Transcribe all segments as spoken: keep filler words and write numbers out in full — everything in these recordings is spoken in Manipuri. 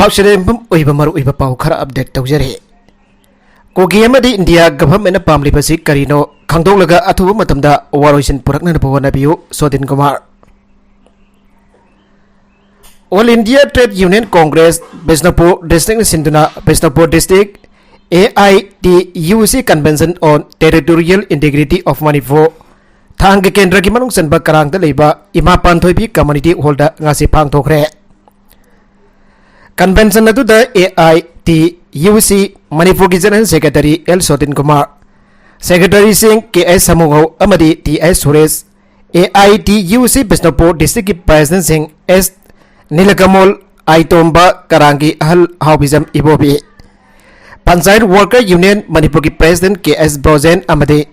ꯁꯤꯗ ꯌꯨꯝꯐꯝ ꯑꯣꯏꯕ ꯃꯔꯨꯑꯣꯏꯕ ꯄꯥꯎ ꯈꯔ ꯑꯞꯗꯦꯠ ꯇꯧꯖꯔꯤ꯫ ꯀꯨꯀꯤ ꯑꯃꯗꯤ ꯏꯟꯗꯤꯌꯥ ꯒꯚꯔꯟꯃꯦꯟꯠꯅ ꯄꯥꯝꯂꯤꯕꯁꯤ ꯀꯔꯤꯅꯣ ꯈꯪꯗꯣꯛꯂꯒ ꯑꯊꯨꯕ ꯃꯇꯝꯗ ꯋꯥꯔꯣꯏꯁꯤꯟ ꯄꯨꯔꯛꯅꯅꯕ ꯍꯣꯠꯅꯕꯤꯌꯨ, ꯁꯣꯗꯤꯟ Kumar. All India Trade Union Congress, Bishnupur ꯗꯤꯁꯇ꯭ꯔꯤꯛꯅ ꯁꯤꯟꯗꯨꯅ Bishnupur district A I T U C Convention on Territorial Integrity of Manipur ꯊꯥꯡꯒ ꯀꯦꯟꯗ꯭ꯔꯒꯤ ꯃꯅꯨꯡ ꯆꯟꯕ ꯀꯔꯥꯡꯗ ꯂꯩꯕ ꯏꯃꯥ ꯄꯥꯟꯊꯣꯏꯕꯤ ꯀꯝꯃ꯭ꯌꯨꯅꯤꯇꯤ ꯍꯣꯜꯗ ꯉꯁꯤ ꯄꯥꯡꯊꯣꯛꯈ꯭ꯔꯦ꯫ ꯀꯟꯚꯦꯟꯁꯟ ꯑꯗꯨꯗ A I T U C ꯃꯅꯤꯄꯨꯔꯒꯤ ꯖꯦꯅꯔꯦꯜ ꯁꯦꯀ꯭ꯔꯦꯇꯔꯤ ꯑꯦꯜ ꯁꯣꯇꯤꯟ ꯀꯨꯃꯥꯔ, ꯁꯦꯀ꯭ꯔꯦꯇꯔꯤꯁꯤꯡ ꯀꯦ ꯑꯦꯁ ꯁꯃꯨꯍꯧ ꯑꯃꯗꯤ T S Suresh, A I T U C Bishnupur ꯗꯤꯁꯇ꯭ꯔꯤꯛꯀꯤ ꯄ꯭ꯔꯦꯁꯤꯗꯦꯟꯠꯁꯤꯡ ꯑꯦꯁ ꯅꯤꯂꯀꯃꯣꯜ, ꯑꯥꯏꯇꯣꯝꯕ, ꯀꯔꯥꯡꯒꯤ ꯑꯍꯜ ꯍꯥꯎꯕꯤꯖꯝ ꯏꯕꯣꯕꯤ, ꯄꯟꯆꯥꯌꯠ ꯋꯥꯔꯀꯔ ꯌꯨꯅꯤꯌꯟ ꯃꯅꯤꯄꯨꯔꯒꯤ ꯄ꯭ꯔꯦꯁꯤꯗꯦꯟꯠ ꯀꯦ ꯑꯦꯁ ꯕ꯭ꯔꯣꯖꯦꯟ ꯑꯃꯗꯤ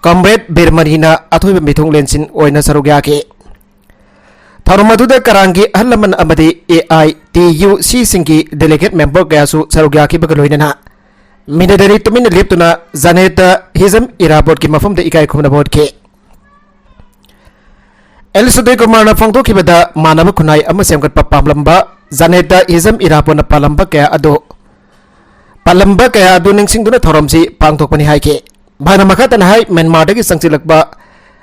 ꯀꯝꯔꯦꯗ ꯕꯤꯔꯃꯅꯤꯅ ꯑꯊꯣꯏꯕ ꯃꯤꯊꯨꯡꯂꯦꯟꯁꯤꯟ ꯑꯣꯏꯅ ꯁꯔꯨꯛ ꯌꯥꯈꯤ꯫ ꯊꯧꯔꯝ ꯑꯗꯨꯗ ꯀꯔꯥꯡꯒꯤ ꯑꯍꯜ ꯂꯃꯟ ꯑꯃꯗꯤ A I T U C ꯁꯤꯡꯒꯤ ꯗꯦꯂꯤꯒꯦꯠ ꯃꯦꯝꯕꯔ ꯀꯌꯥꯁꯨ ꯁꯔꯨꯛ ꯌꯥꯈꯤꯕꯒ ꯂꯣꯏꯅꯅ ꯃꯤꯅꯗꯔꯤ ꯇꯨꯃꯤꯟꯅ ꯂꯦꯞꯇꯨꯅ ꯖꯅꯦꯇꯥ ꯍꯤꯖꯝ ꯏꯔꯥꯕꯣꯠꯀꯤ ꯃꯐꯝꯗ ꯏꯀꯥꯏ ꯈꯨꯝꯅꯕ ꯎꯠꯈꯤ꯫ ꯑꯦꯜ ꯁꯨꯗꯣꯏ ꯀꯨꯃꯥꯔꯅ ꯐꯣꯡꯗꯣꯛꯈꯤꯕꯗ, ꯃꯥꯟꯅꯕ ꯈꯨꯟꯅꯥꯏ ꯑꯃ ꯁꯦꯝꯒꯠꯄ ꯄꯥꯝꯂꯝꯕ ꯖꯅꯦꯇꯥ ꯍꯤꯖꯝ ꯏꯔꯥꯕꯣꯠꯅ ꯄꯥꯜꯂꯝꯕ ꯀꯌꯥ ꯑꯗꯨ, ꯄꯥꯜꯂꯝꯕ ꯀꯌꯥ ꯑꯗꯨ ꯅꯤꯡꯁꯤꯡꯗꯨꯅ ꯊꯧꯔꯝꯁꯤ ꯄꯥꯡꯊꯣꯛꯄꯅꯤ ꯍꯥꯏꯈꯤ꯫ ꯃꯍꯥꯛꯅ ꯃꯈꯥ ꯇꯥꯅ ꯍꯥꯏ, ꯃ꯭ꯌꯥꯟꯃꯥꯔꯗꯒꯤ ꯆꯪꯁꯤꯜꯂꯛꯄ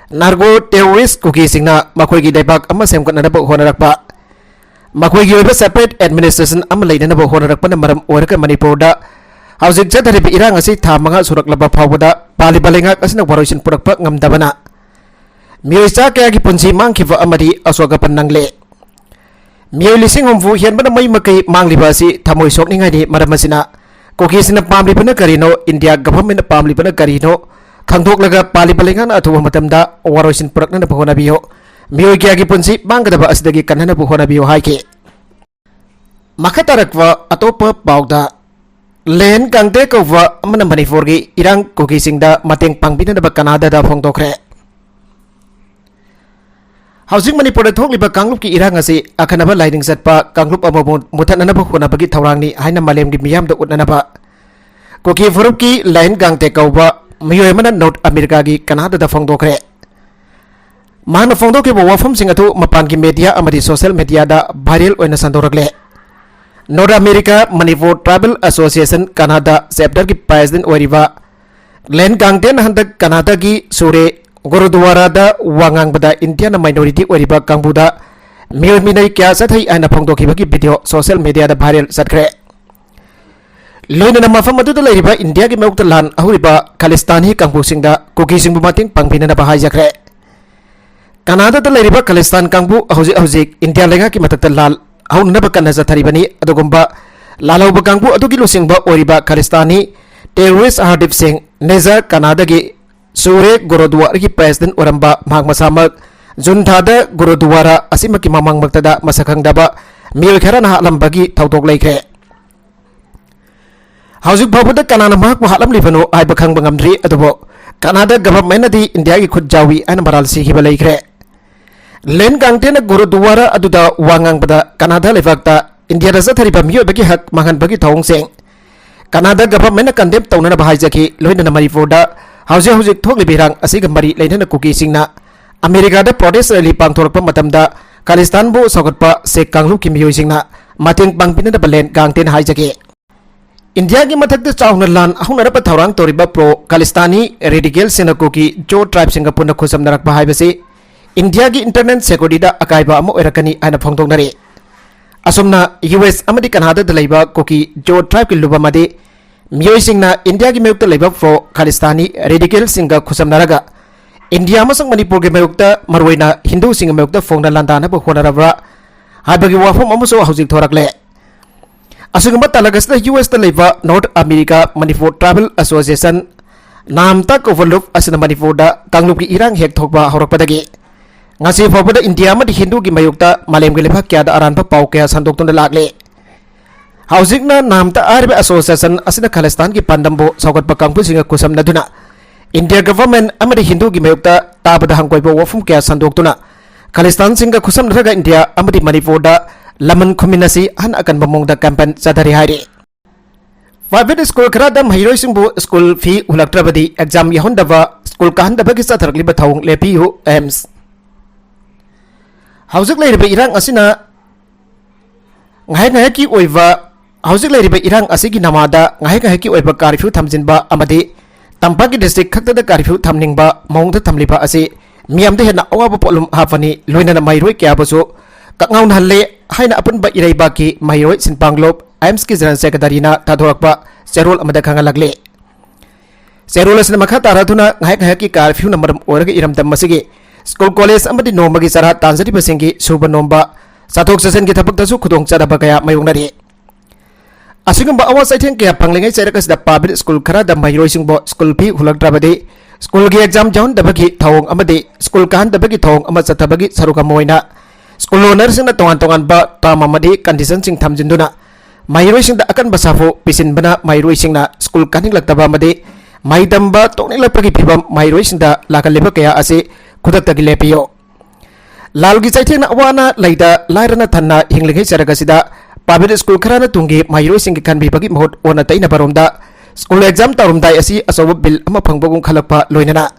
ꯅꯥꯔꯒꯣ ꯇꯦꯔꯣꯔꯤꯁ ꯀꯨꯀꯤꯁꯤꯡꯅ ꯃꯈꯣꯏꯒꯤ ꯂꯩꯕꯥꯛ ꯑꯃ ꯁꯦꯝꯒꯠꯅꯅꯕ ꯍꯣꯠꯅꯔꯛꯄ, ꯃꯈꯣꯏꯒꯤ ꯑꯣꯏꯕ ꯁꯦꯄꯔꯦꯠ ꯑꯦꯗꯃꯤꯅꯤꯁꯇ꯭ꯔꯦꯁꯟ ꯑꯃ ꯂꯩꯅꯅꯕ ꯍꯣꯠꯅꯔꯛꯄꯅ ꯃꯔꯝ ꯑꯣꯏꯔꯒ ꯃꯅꯤꯄꯨꯔꯗ ꯍꯧꯖꯤꯛ ꯆꯠꯊꯔꯤꯕ ꯏꯔꯥꯡ ꯑꯁꯤ ꯊꯥ ꯃꯉꯥ ꯁꯨꯔꯛꯂꯕ ꯐꯥꯎꯕꯗ ꯄꯥꯜꯂꯤꯕ ꯂꯩꯉꯥꯛ ꯑꯁꯤꯅ ꯋꯥꯔꯣꯏꯁꯤꯟ ꯄꯨꯔꯛꯄ ꯉꯝꯗꯕꯅ ꯃꯤꯑꯣꯏ ꯆꯥ ꯀꯌꯥꯒꯤ ꯄꯨꯟꯁꯤ ꯃꯥꯡꯈꯤꯕ ꯑꯃꯗꯤ ꯑꯁꯣꯛ ꯑꯄꯟ ꯅꯪꯂꯦ꯫ ꯃꯤꯑꯣꯏ ꯂꯤꯁꯤꯡ ꯍꯨꯝꯐꯨ ꯍꯦꯟꯕꯅ ꯃꯩ ꯃꯀꯩ ꯃꯥꯡꯂꯤꯕ ꯑꯁꯤ ꯊꯃꯣꯏ ꯁꯣꯛꯅꯤꯡꯉꯥꯏꯅꯤ꯫ ꯃꯔꯝ ꯑꯁꯤꯅ ꯀꯨꯀꯤꯁꯤꯡꯅ ꯄꯥꯝꯂꯤꯕꯅ ꯀꯔꯤꯅꯣ, ꯏꯟꯗꯤꯌꯥ ꯒꯚꯔꯟꯃꯦꯟꯠꯅ ꯄꯥꯝꯂꯤꯕꯅ ꯀꯔꯤꯅꯣ ꯈꯪꯗꯣꯛꯂꯒ ꯄꯥꯜꯂꯤꯕ ꯂꯩꯉꯥꯛꯅ ꯑꯊꯨꯕ ꯃꯇꯝꯗ ꯋꯥꯔꯣꯏꯁꯤꯟ ꯄꯨꯔꯛꯅꯅꯕ ꯍꯣꯠꯅꯕꯤꯌꯨ꯫ ꯃꯤꯑꯣꯏ ꯀꯌꯥꯒꯤ ꯄꯨꯟꯁꯤ ꯃꯥꯡꯒꯗꯕ ꯑꯁꯤꯗꯒꯤ ꯀꯟꯅꯅꯕ ꯍꯣꯠꯅꯕꯤꯌꯨ ꯍꯥꯏꯈꯤ꯫ ꯃꯈꯥ ꯇꯥꯔꯛꯄ ꯑꯇꯣꯞꯄ ꯄꯥꯎꯗ, ꯂꯦꯟ ꯀꯥꯡꯇꯦ ꯀꯧꯕ ꯑꯃꯅ ꯃꯅꯤꯄꯨꯔꯒꯤ ꯏꯔꯥꯡ ꯀꯨꯀꯤꯁꯤꯡꯗ ꯃꯇꯦꯡ ꯄꯥꯡꯕꯤꯅꯅꯕ ꯀꯅꯥꯗꯥꯗ ꯐꯣꯡꯗꯣꯛꯈ꯭ꯔꯦ꯫ ꯍꯧꯖꯤꯛ ꯃꯅꯤꯄꯨꯔꯗ ꯊꯣꯛꯂꯤꯕ ꯀꯥꯡꯂꯨꯞꯀꯤ ꯏꯔꯥꯡ ꯑꯁꯤ ꯑꯈꯟꯅꯕ ꯂꯥꯏꯅꯤꯡ ꯆꯠꯄ ꯀꯥꯡꯂꯨꯞ ꯑꯃꯕꯨ ꯃꯨꯊꯠꯅꯅꯕ ꯍꯣꯠꯅꯕꯒꯤ ꯊꯧꯔꯥꯡꯅꯤ ꯍꯥꯏꯅ ꯃꯥꯂꯦꯝꯒꯤ ꯃꯤꯌꯥꯝꯗ ꯎꯠꯅꯅꯕ ꯀꯨꯀꯤ ꯐꯨꯔꯨꯞꯀꯤ ꯂꯥꯏꯟ ꯒꯥꯡꯇꯦ ꯀꯧꯕ ꯃꯤꯑꯣꯏ ꯑꯃꯅ ꯅꯣꯔꯠ ꯑꯃꯦꯔꯤꯀꯥꯒꯤ ꯀꯅꯥꯗꯥꯗ ꯐꯣꯡꯗꯣꯛꯈ꯭ꯔꯦ꯫ ꯃꯍꯥꯛꯅ ꯐꯣꯡꯗꯣꯛꯈꯤꯕ ꯋꯥꯐꯝꯁꯤꯡ ꯑꯗꯨ ꯃꯄꯥꯟꯒꯤ ꯃꯦꯗꯤꯌꯥ ꯑꯃꯗꯤ ꯁꯣꯁꯤꯌꯦꯜ ꯃꯦꯗꯤꯌꯥꯗ ꯚꯥꯏꯔꯦꯜ ꯑꯣꯏꯅ ꯁꯟꯗꯣꯔꯛꯂꯦ꯫ North America Manipur Tribal Association Canada Chapter ꯒꯤ President ꯑꯣꯏꯔꯤꯕ ꯂꯦꯟ ꯒꯥꯡꯇꯦꯟ ꯍꯟꯗꯛ ꯀꯅꯥꯗꯥꯒꯤ ꯁꯨꯔꯦ ꯒꯨꯔꯨꯗ꯭ꯋꯥꯔꯥꯗ ꯋꯥ ꯉꯥꯡꯕꯗ ꯏꯟꯗꯤꯌꯥꯅ minority ꯑꯣꯏꯔꯤꯕ ꯀꯥꯡꯕꯨꯗ ꯃꯤꯑꯣꯏ ꯃꯤꯅꯩ ꯀꯌꯥ ꯆꯠꯊꯩ ꯍꯥꯏꯅ ꯐꯣꯡꯗꯣꯛꯈꯤꯕꯒꯤ video social media ꯗ viral ꯆꯠꯈ꯭ꯔꯦ꯫ ꯂꯣꯏꯅꯅ ꯃꯐꯝ ꯑꯗꯨꯗ ꯂꯩꯔꯤꯕ ꯏꯟꯗꯤꯌꯥꯒꯤ ꯃꯥꯌꯣꯛꯇ ꯂꯥꯟ ꯍꯧꯔꯤꯕ ꯈꯥꯂꯤꯁꯇꯥꯅꯤ ꯀꯥꯡꯕꯨꯁꯤꯡꯗ ꯀꯨꯀꯤꯁꯤꯡꯕꯨ ꯃꯇꯦꯡ ꯄꯥꯡꯕꯤꯅꯅꯕ ꯍꯥꯏꯖꯈ꯭ꯔꯦ꯫ ꯀꯅꯥꯗꯥꯗ ꯂꯩꯔꯤꯕ ꯈꯥꯂꯤꯁꯇꯥꯟ ꯀꯥꯡꯕꯨ ꯍꯧꯖꯤꯛ ꯍꯧꯖꯤꯛ ꯏꯟꯗꯤꯌꯥ ꯂꯩꯉꯥꯛꯀꯤ ꯃꯊꯛꯇ ꯂꯥꯟ ꯍꯧꯅꯅꯕ ꯀꯟꯅ ꯆꯠꯊꯔꯤꯕꯅꯤ꯫ ꯑꯗꯨꯒꯨꯝꯕ ꯂꯥꯜꯍꯧꯕ ꯀꯥꯡꯕꯨ ꯑꯗꯨꯒꯤ ꯂꯨꯆꯤꯡꯕ ꯑꯣꯏꯔꯤꯕ ꯈꯥꯂꯤꯁꯇꯥꯅꯤ terrorist ꯍꯔꯗꯤꯞ ꯁꯤꯡ ꯅꯦꯖꯔ ꯀꯅꯥꯗꯥꯒꯤ ꯁꯨꯔꯦ ꯒꯨꯔꯨꯗ꯭ꯋꯥꯔꯒꯤ President ꯑꯣꯏꯔꯝꯕ ꯃꯍꯥꯛ ꯃꯁꯥꯃꯛ ꯖꯨꯟ ꯊꯥꯗ ꯒꯨꯔꯨꯗ꯭ꯋꯥꯔꯥ ꯑꯁꯤꯃꯛꯀꯤ ꯃꯃꯥꯡꯃꯛꯇꯗ ꯃꯁꯛ ꯈꯪꯗꯕ ꯃꯤꯑꯣꯏ ꯈꯔꯅ ꯍꯥꯠꯂꯝꯕꯒꯤ ꯊꯧꯗꯣꯛ ꯂꯩꯈ꯭ꯔꯦ꯫ ꯍꯧꯖꯤꯛ ꯐꯥꯎꯕꯗ ꯀꯅꯥꯅ ꯃꯍꯥꯛꯄꯨ ꯍꯥꯠꯂꯝꯂꯤꯕꯅꯣ ꯍꯥꯏꯕ ꯈꯪꯕ ꯉꯝꯗ꯭ꯔꯤ, ꯑꯗꯨꯕꯨ ꯀꯅꯥꯗꯥ government ꯅꯗꯤ ꯏꯟꯗꯤꯌꯥꯒꯤ ꯈꯨꯠ ꯌꯥꯎꯏ ꯍꯥꯏꯅ ꯃꯔꯥꯜ ꯁꯤꯈꯤꯕ ꯂꯩꯈ꯭ꯔꯦ꯫ ꯂꯦꯟ ꯒꯥꯡꯇꯦꯟꯅ ꯒꯨꯔꯨꯗ꯭ꯋꯥꯔꯥ ꯑꯗꯨꯗ ꯋꯥ ꯉꯥꯡꯕꯗ ꯀꯅꯥꯗꯥ ꯂꯩꯕꯥꯛꯇ ꯏꯟꯗꯤꯌꯥꯗ ꯆꯠꯊꯔꯤꯕ ꯃꯤꯑꯣꯏꯕꯒꯤ ꯍꯛ ꯃꯥꯡꯍꯟꯕꯒꯤ ꯊꯧꯑꯣꯡꯁꯤꯡ ꯀꯅꯥꯗꯥ government ꯅ condemn ꯇꯧꯅꯅꯕ ꯍꯥꯏꯖꯈꯤ꯫ ꯂꯣꯏꯅꯅ ꯃꯅꯤꯄꯨꯔꯗ ꯍꯧꯖꯤꯛ ꯍꯧꯖꯤꯛ ꯊꯣꯛꯂꯤꯕ ꯏꯔꯥꯡ ꯑꯁꯤꯒ ꯃꯔꯤ ꯂꯩꯅꯅ ꯀꯨꯀꯤꯁꯤꯡꯅ ꯑꯃꯦꯔꯤꯀꯥꯗ protest rally ꯄꯥꯡꯊꯣꯔꯛꯄ ꯃꯇꯝꯗ ꯈꯥꯂꯤꯁꯇꯥꯟꯕꯨ ꯁꯧꯒꯠꯄ ꯁꯦꯛ ꯀꯥꯡꯂꯨꯞꯀꯤ ꯃꯤꯑꯣꯏꯁꯤꯡꯅ ꯃꯇꯦꯡ ꯄꯥꯡꯕꯤꯅꯅꯕ ꯂꯦꯟ ꯒꯥꯡꯇꯦꯟ ꯍꯥꯏꯖꯒꯦ꯫ ꯏꯟꯗꯤꯌꯥꯒꯤ ꯃꯊꯛꯇ ꯆꯥꯎꯅ ꯂꯥꯟ ꯍꯧꯅꯔꯛꯄ ꯊꯧꯔꯥꯡ ꯇꯧꯔꯤꯕ pro ꯈꯥꯂꯤꯁꯇꯥꯅꯤ radical ꯁꯤꯡꯅ ꯀꯨꯀꯤ ꯖꯣ tribe ꯁꯤꯡꯒ ꯄꯨꯟꯅ ꯈꯨꯠꯁꯝꯅꯔꯛꯄ ꯍꯥꯏꯕꯁꯤ ꯏꯟꯗꯤꯌꯥꯒꯤ internal security ꯗ ꯑꯀꯥꯏꯕ ꯑꯃ ꯑꯣꯏꯔꯛꯀꯅꯤ ꯍꯥꯏꯅ ꯐꯣꯡꯗꯣꯛꯅꯔꯤ꯫ ꯑꯁꯨꯝꯅ U S ꯑꯃꯗꯤ ꯀꯅꯥꯗꯥꯗ ꯂꯩꯕ ꯀꯨꯀꯤ ꯖꯣ tribe ꯀꯤ ꯂꯨꯞ ꯑꯃꯗꯤ ꯃꯤꯑꯣꯏꯁꯤꯡꯅ ꯏꯟꯗꯤꯌꯥꯒꯤ ꯃꯥꯌꯣꯛꯇ ꯂꯩꯕ pro ꯈꯥꯂꯤꯁꯇꯥꯅꯤ radical ꯁꯤꯡꯒ ꯈꯨꯠꯁꯝꯅꯔꯒ ꯏꯟꯗꯤꯌꯥ ꯑꯃꯁꯨꯡ ꯃꯅꯤꯄꯨꯔꯒꯤ ꯃꯥꯌꯣꯛꯇ ꯃꯔꯨꯑꯣꯏꯅ ꯍꯤꯟꯗꯨꯁꯤꯡꯒꯤ ꯃꯥꯌꯣꯛꯇ ꯐꯣꯡꯅ ꯂꯥꯟꯗꯥꯅꯕ ꯍꯣꯠꯅꯔꯕ꯭ꯔꯥ ꯍꯥꯏꯕꯒꯤ ꯋꯥꯐꯝ ꯑꯃꯁꯨ ꯍꯧꯖꯤꯛ ꯊꯣꯔꯛꯂꯦ꯫ ꯑꯁꯤꯒꯨꯝꯕ ꯇꯥꯂꯛ ꯑꯁꯤꯗ U S ꯇ ꯂꯩꯕ North America Manipur Tribal Association ꯅꯥꯝꯇ ꯀꯧꯕ ꯂꯨꯞ ꯑꯁꯤꯅ ꯃꯅꯤꯄꯨꯔꯗ ꯀꯥꯡꯂꯨꯞꯀꯤ ꯏꯔꯥꯡ ꯍꯦꯛ ꯊꯣꯛꯄ ꯍꯧꯔꯛꯄꯗꯒꯤ ꯉꯁꯤ ꯐꯥꯎꯕꯗ ꯏꯟꯗꯤꯌꯥ ꯑꯃꯗꯤ ꯍꯤꯟꯗꯨꯒꯤ ꯃꯥꯌꯣꯛꯇ ꯃꯥꯂꯦꯝꯒꯤ ꯂꯩꯕꯥꯛ ꯀꯌꯥꯗ ꯑꯔꯥꯟꯕ ꯄꯥꯎ ꯀꯌꯥ ꯁꯟꯗꯣꯛꯇꯨꯅ ꯂꯥꯛꯂꯤ꯫ ꯍꯧꯖꯤꯛꯅ ꯅꯥꯝꯇ ꯍꯥꯏꯔꯤꯕ association ꯑꯁꯤꯅ ꯈꯥꯂꯤꯁꯇꯥꯟꯒꯤ ꯄꯥꯟꯗꯝꯕꯨ ꯁꯧꯒꯠꯄ ꯀꯥꯡꯕꯨꯁꯤꯡꯒ ꯈꯨꯠꯁꯝꯅꯗꯨꯅ ꯏꯟꯗꯤꯌꯥ government ꯑꯃꯗꯤ ꯍꯤꯟꯗꯨꯒꯤ ꯃꯥꯌꯣꯛꯇ ꯇꯥꯕꯗ ꯍꯪꯒꯣꯏꯕ ꯋꯥꯐꯝ ꯀꯌꯥ ꯁꯟꯗꯣꯛꯇꯨꯅ ꯈꯥꯂꯤꯁꯇꯥꯟꯁꯤꯡꯒ ꯈꯨꯠꯁꯝꯅꯔꯒ ꯏꯟꯗꯤꯌꯥ ꯑꯃꯗꯤ ꯃꯅꯤꯄꯨꯔꯗ ꯂꯃꯟ ꯈꯨꯝꯃꯤꯟꯅꯁꯤ ꯍꯥꯏꯅ ꯑꯀꯟꯕ ꯃꯑꯣꯡꯗ campaign ꯆꯠꯊꯔꯤ ꯍꯥꯏꯔꯤ꯫ Private school ꯈꯔꯗ ꯃꯍꯩꯔꯣꯏꯁꯤꯡꯕꯨ school fee ꯍꯨꯜꯂꯛꯇ꯭ꯔꯕꯗꯤ exam ꯌꯥꯎꯍꯟꯗꯕ, school ꯀꯥꯍꯟꯗꯕꯒꯤ ꯆꯠꯊꯔꯛꯂꯤꯕ ꯊꯧꯑꯣꯡ ꯂꯦꯞꯄꯤꯌꯨ, ꯑꯦꯝꯁ꯫ ꯍꯧꯖꯤꯛ ꯂꯩꯔꯤꯕ ꯏꯔꯥꯡ ꯑꯁꯤꯅ ꯉꯥꯏꯍꯥꯛ ꯉꯥꯏꯍꯥꯛꯀꯤ ꯑꯣꯏꯕ ꯍꯧꯖꯤꯛ ꯂꯩꯔꯤꯕ ꯏꯔꯥꯡ ꯑꯁꯤꯒꯤ ꯅꯃꯥꯗ ꯉꯥꯏꯍꯥꯛ ꯉꯥꯏꯍꯥꯛꯀꯤ ꯑꯣꯏꯕ ꯀꯥꯔꯐ꯭ꯌꯨ ꯊꯝꯖꯤꯟꯕ ꯑꯃꯗꯤ ꯇꯝꯄꯥꯛꯀꯤ ꯗꯤꯁꯇ꯭ꯔꯤꯛ ꯈꯛꯇꯗ ꯀꯥꯔꯐ꯭ꯌꯨ ꯊꯝꯅꯤꯡꯕ ꯃꯑꯣꯡꯗ ꯊꯝꯂꯤꯕ ꯑꯁꯤ ꯃꯤꯌꯥꯝꯗ ꯍꯦꯟꯅ ꯑꯋꯥꯕ ꯄꯣꯠꯂꯨꯝ ꯍꯥꯞꯄꯅꯤ, ꯂꯣꯏꯅꯅ ꯃꯍꯩꯔꯣꯏ ꯀꯌꯥꯕꯨꯁꯨ ꯀꯛꯉꯥꯎꯅꯍꯜꯂꯦ ꯍꯥꯏꯅ ꯑꯄꯨꯟꯕ ꯏꯔꯩꯕꯥꯛꯀꯤ ꯃꯍꯩꯔꯣꯏ ꯁꯤꯟꯄꯥꯡꯂꯣꯞ ꯑꯥꯏꯝꯁꯀꯤ ꯖꯦꯅꯔꯦꯜ ꯁꯦꯀ꯭ꯔꯦꯇꯔꯤꯅ ꯊꯥꯗꯣꯔꯛꯄ ꯆꯦꯔꯣꯜ ꯑꯃꯗ ꯈꯪꯍꯜꯂꯛꯂꯤ꯫ ꯆꯦꯔꯣꯜ ꯑꯁꯤꯅ ꯃꯈꯥ ꯇꯥꯔꯗꯨꯅ ꯉꯥꯏꯍꯥꯛ ꯉꯥꯏꯍꯥꯛꯀꯤ ꯀꯥꯔꯐ꯭ꯌꯨꯅ ꯃꯔꯝ ꯑꯣꯏꯔꯒ ꯏꯔꯝꯗꯝ ꯑꯁꯤꯒꯤ ꯁ꯭ꯀꯨꯜ ꯀꯣꯂꯦꯖ ꯑꯃꯗꯤ ꯅꯣꯡꯃꯒꯤ ꯆꯔꯥ ꯇꯥꯟꯖꯔꯤꯕꯁꯤꯡꯒꯤ ꯁꯨꯕ ꯅꯣꯝꯕ, ꯆꯠꯊꯣꯛ ꯆꯠꯁꯤꯟꯒꯤ ꯊꯕꯛꯇꯁꯨ ꯈꯨꯗꯣꯡꯆꯥꯗꯕ ꯀꯌꯥ ꯃꯥꯌꯣꯛꯅꯔꯤ꯫ ꯑꯁꯤꯒꯨꯝꯕ ꯑꯋꯥ ꯆꯩꯊꯦꯡ ꯀꯌꯥ ꯐꯪꯂꯤꯉꯩ ꯆꯩꯔꯛ ꯑꯁꯤꯗ ꯄ꯭ꯔꯥꯏꯚꯦꯠ ꯁ꯭ꯀꯨꯜ ꯈꯔꯗ ꯃꯍꯩꯔꯣꯏꯁꯤꯡꯕꯨ ꯁ꯭ꯀꯨꯜ ꯐꯤ ꯍꯨꯜꯂꯛꯇ꯭ꯔꯕꯗꯤ, ꯁ꯭ꯀꯨꯜꯒꯤ ꯑꯦꯛꯖꯥꯝ ꯌꯥꯎꯍꯟꯗꯕꯒꯤ ꯊꯧꯑꯣꯡ ꯑꯃꯗꯤ ꯁ꯭ꯀꯨꯜ ꯀꯥꯍꯟꯗꯕꯒꯤ ꯊꯧꯑꯣꯡ ꯑꯃ ꯆꯠꯊꯕꯒꯤ ꯁꯔꯨꯛ ꯑꯃ ꯑꯣꯏꯅ ꯁ꯭ꯀꯨꯜ ꯑꯣꯅꯔꯁꯤꯡꯅ ꯇꯣꯉꯥꯟ ꯇꯣꯉꯥꯟꯕ ꯇꯔꯝ ꯑꯃꯗꯤ ꯀꯟꯗꯤꯁꯟꯁꯤꯡ ꯊꯝꯖꯤꯟꯗꯨꯅ ꯃꯍꯩꯔꯣꯏꯁꯤꯡꯗ ꯑꯀꯟꯕ ꯁꯥꯐꯨ ꯄꯤꯁꯤꯟꯕꯅ ꯃꯍꯩꯔꯣꯏꯁꯤꯡꯅ ꯁ꯭ꯀꯨꯜ ꯀꯥꯅꯤꯡꯂꯛꯇꯕ ꯑꯃꯗꯤ ꯃꯍꯩ ꯇꯝꯕ ꯇꯣꯛꯅꯤꯡꯂꯛꯄꯒꯤ ꯐꯤꯕꯝ ꯃꯍꯩꯔꯣꯏꯁꯤꯡꯗ ꯂꯥꯛꯍꯜꯂꯤꯕ ꯀꯌꯥ ꯑꯁꯤ ꯈꯨꯗꯛꯇꯒꯤ ꯂꯦꯞꯄꯤꯌꯨ꯫ ꯂꯥꯜꯒꯤ ꯆꯩꯊꯦꯡꯅ ꯑꯋꯥ ꯑꯅꯥ ꯂꯩꯇ ꯂꯥꯏꯔꯅ ꯊꯟꯅ ꯍꯤꯡꯂꯤꯉꯩ ꯆꯩꯔꯛ ꯑꯁꯤꯗ ꯄ꯭ꯔꯥꯏꯚꯦꯠ ꯁ꯭ꯀꯨꯜ ꯈꯔꯅ ꯇꯨꯡꯒꯤ ꯃꯍꯩꯔꯣꯏꯁꯤꯡꯒꯤ ꯈꯟꯕꯤꯕꯒꯤ ꯃꯍꯨꯠ ꯑꯣꯟꯅ ꯇꯩꯅꯕꯔꯣꯝꯗ ꯁ꯭ꯀꯨꯜ ꯑꯦꯛꯖꯥꯝ ꯇꯧꯔꯝꯗꯥꯏ ꯑꯁꯤ ꯑꯆꯧꯕ ꯕꯤꯜ ꯑꯃ ꯐꯪꯕꯒꯨꯝ ꯈꯜꯂꯛꯄ, ꯂꯣꯏꯅꯅ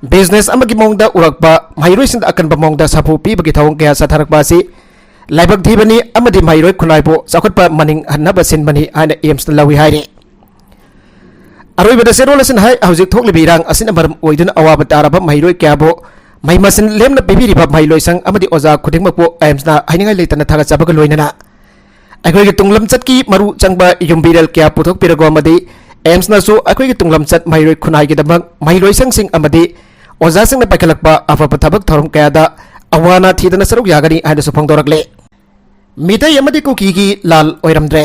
ꯕꯤꯖꯤꯅꯦꯁ ꯑꯃꯒꯤ ꯃꯑꯣꯡꯗ ꯎꯔꯛꯄ, ꯃꯍꯩꯔꯣꯏꯁꯤꯡꯗ ꯑꯀꯟꯕ ꯃꯑꯣꯡꯗ ꯁꯥꯐꯨ ꯄꯤꯕꯒꯤ ꯊꯧꯑꯣꯡ ꯀꯌꯥ ꯆꯠꯊꯔꯛꯄ ꯑꯁꯤ ꯂꯥꯏꯕꯛ ꯊꯤꯕꯅꯤ ꯑꯃꯗꯤ ꯃꯍꯩꯔꯣꯏ ꯈꯨꯟꯅꯥꯏꯕꯨ ꯆꯥꯎꯈꯠꯄ ꯃꯅꯤꯡ ꯍꯟꯅꯕ ꯁꯤꯟꯕꯅꯤ ꯍꯥꯏꯅ ꯑꯦꯝꯁꯅ ꯂꯧꯏ ꯍꯥꯏꯔꯤ꯫ ꯑꯔꯣꯏꯕꯗ ꯆꯦꯔꯣꯜ ꯑꯁꯤꯅ ꯍꯥꯏ, ꯍꯧꯖꯤꯛ ꯊꯣꯛꯂꯤꯕ ꯏꯔꯥꯡ ꯑꯁꯤꯅ ꯃꯔꯝ ꯑꯣꯏꯗꯨꯅ ꯑꯋꯥꯕ ꯇꯥꯔꯕ ꯃꯍꯩꯔꯣꯏ ꯀꯌꯥꯕꯨ ꯃꯍꯩ ꯃꯁꯤꯡ ꯂꯦꯝꯅ ꯄꯤꯕꯤꯔꯤꯕ ꯃꯍꯩꯂꯣꯏꯁꯪ ꯑꯃꯗꯤ ꯑꯣꯖꯥ ꯈꯨꯗꯤꯡꯃꯛꯄꯨ ꯑꯦꯝꯁꯅ ꯍꯥꯏꯅꯤꯡꯉꯥꯏ ꯂꯩꯇꯅ ꯊꯥꯒꯠꯆꯕꯒ ꯂꯣꯏꯅꯅ ꯑꯩꯈꯣꯏꯒꯤ ꯇꯨꯡꯂꯝꯆꯠꯀꯤ ꯃꯔꯨ ꯆꯪꯕ ꯌꯨꯝꯕꯤꯔꯦꯜ ꯀꯌꯥ ꯄꯨꯊꯣꯛꯄꯤꯔꯒ ꯑꯃꯗꯤ ꯑꯦꯝꯁꯅꯁꯨ ꯑꯩꯈꯣꯏꯒꯤ ꯇꯨꯡꯂꯝꯆꯠ ꯃꯍꯩꯔꯣꯏ ꯈꯨꯟꯅꯥꯏꯒꯤꯗꯃꯛ ꯃꯍꯩꯂꯣꯏꯁꯪꯁꯤꯡ ꯑꯃꯗꯤ ꯑꯣꯖꯥꯁꯤꯡꯅ ꯄꯥꯏꯈꯠꯂꯛꯄ ꯑꯐꯕ ꯊꯕꯛ ꯊꯧꯔꯝ ꯀꯌꯥꯗ ꯑꯋꯥ ꯑꯅꯥ ꯊꯤꯗꯅ ꯁꯔꯨꯛ ꯌꯥꯒꯅꯤ ꯍꯥꯏꯅꯁꯨ ꯐꯣꯡꯗꯣꯔꯛꯂꯦ꯫ ꯃꯤꯇꯩ ꯑꯃꯗꯤ ꯀꯨꯀꯤꯒꯤ ꯂꯥꯜ ꯑꯣꯏꯔꯝꯗ꯭ꯔꯦ꯫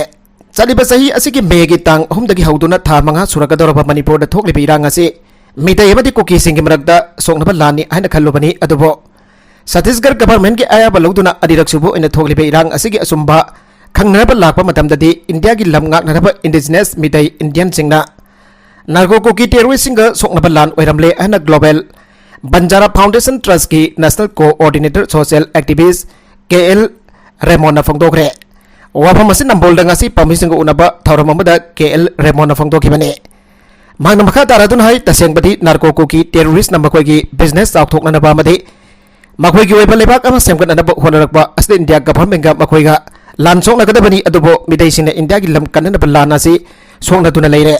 ꯆꯠꯂꯤꯕ ꯆꯍꯤ ꯑꯁꯤꯒꯤ ꯃꯦꯒꯤ ꯇꯥꯡ ꯑꯍꯨꯝꯗꯒꯤ ꯍꯧꯗꯨꯅ ꯊꯥ ꯃꯉꯥ ꯁꯨꯔꯛꯀꯗꯧꯔꯕ ꯃꯅꯤꯄꯨꯔꯗ ꯊꯣꯛꯂꯤꯕ ꯏꯔꯥꯡ ꯑꯁꯤ ꯃꯤꯇꯩ ꯑꯃꯗꯤ ꯀꯨꯀꯤꯁꯤꯡꯒꯤ ꯃꯔꯛꯇ ꯁꯣꯛꯅꯕ ꯂꯥꯟꯅꯤ ꯍꯥꯏꯅ ꯈꯜꯂꯨꯕꯅꯤ꯫ ꯑꯗꯨꯕꯨ ꯁꯠꯇꯤꯁꯒꯔ ꯒꯚꯔꯟꯃꯦꯟꯠꯀꯤ ꯑꯌꯥꯕ ꯂꯧꯗꯨꯅ ꯑꯅꯤꯔꯛ ꯁꯨꯕ ꯑꯣꯏꯅ ꯊꯣꯛꯂꯤꯕ ꯏꯔꯥꯡ ꯑꯁꯤꯒꯤ ꯑꯆꯨꯝꯕ ꯈꯪꯅꯅꯕ ꯂꯥꯛꯄ ꯃꯇꯝꯗꯗꯤ ꯏꯟꯗꯤꯌꯥꯒꯤ ꯂꯝ ꯉꯥꯛꯅꯔꯕ ꯏꯟꯗꯤꯖꯤꯅꯁ ꯃꯤꯇꯩ ꯏꯟꯗꯤꯌꯟꯁꯤꯡꯅ ꯅꯥꯔꯀꯣ ꯀꯨꯀꯤ ꯇꯦꯔꯣꯔꯤꯁ꯭ꯠꯁꯤꯡꯒ ꯁꯣꯛꯅꯕ ꯂꯥꯟ ꯑꯣꯏꯔꯝꯂꯦ ꯍꯥꯏꯅ ꯒ꯭ꯂꯣꯕꯦꯜ ꯕꯟꯖꯥꯔꯥ ꯐꯥꯎꯟꯗꯦꯁꯟ ꯇ꯭ꯔꯁꯀꯤ national coordinator social activist K L ꯔꯦꯃꯣꯟꯅ ꯐꯣꯡꯗꯣꯛꯈ꯭ꯔꯦ꯫ ꯋꯥꯐꯝ ꯑꯁꯤ ꯅꯝꯕꯣꯜꯗ ꯉꯁꯤ ꯄꯥꯝꯃꯤꯁꯤꯡꯒ ꯎꯅꯕ ꯊꯧꯔꯝ ꯑꯃꯗ ꯀꯦ ꯑꯦꯜ ꯔꯦꯃꯣꯟꯅ ꯐꯣꯡꯗꯣꯛꯈꯤꯕꯅꯤ꯫ ꯃꯍꯥꯛꯅ ꯃꯈꯥ ꯇꯥꯔꯗꯨꯅ ꯍꯥꯏ, ꯇꯁꯦꯡꯕꯗꯤ ꯅꯥꯔꯀꯣ ꯀꯨꯀꯤ ꯇꯦꯔꯣꯔꯤꯁ꯭ꯠꯅ ꯃꯈꯣꯏꯒꯤ ꯕꯤꯖꯤꯅꯦꯁ ꯆꯥꯎꯊꯣꯛꯅꯅꯕ ꯑꯃꯗꯤ ꯃꯈꯣꯏꯒꯤ ꯑꯣꯏꯕ ꯂꯩꯕꯥꯛ ꯑꯃ ꯁꯦꯝꯒꯠꯅꯅꯕ ꯍꯣꯠꯅꯔꯛꯄ ꯑꯁꯤꯗ ꯏꯟꯗꯤꯌꯥ ꯒꯚꯔꯟꯃꯦꯟꯠꯀ ꯃꯈꯣꯏꯒ ꯂꯥꯟ ꯁꯣꯛꯅꯒꯗꯕꯅꯤ, ꯑꯗꯨꯕꯨ ꯃꯤꯇꯩꯁꯤꯡꯅ ꯏꯟꯗꯤꯌꯥꯒꯤ ꯂꯝ ꯀꯟꯅꯅꯕ ꯂꯥꯟ ꯑꯁꯤ ꯁꯣꯛꯅꯗꯨꯅ ꯂꯩꯔꯦ꯫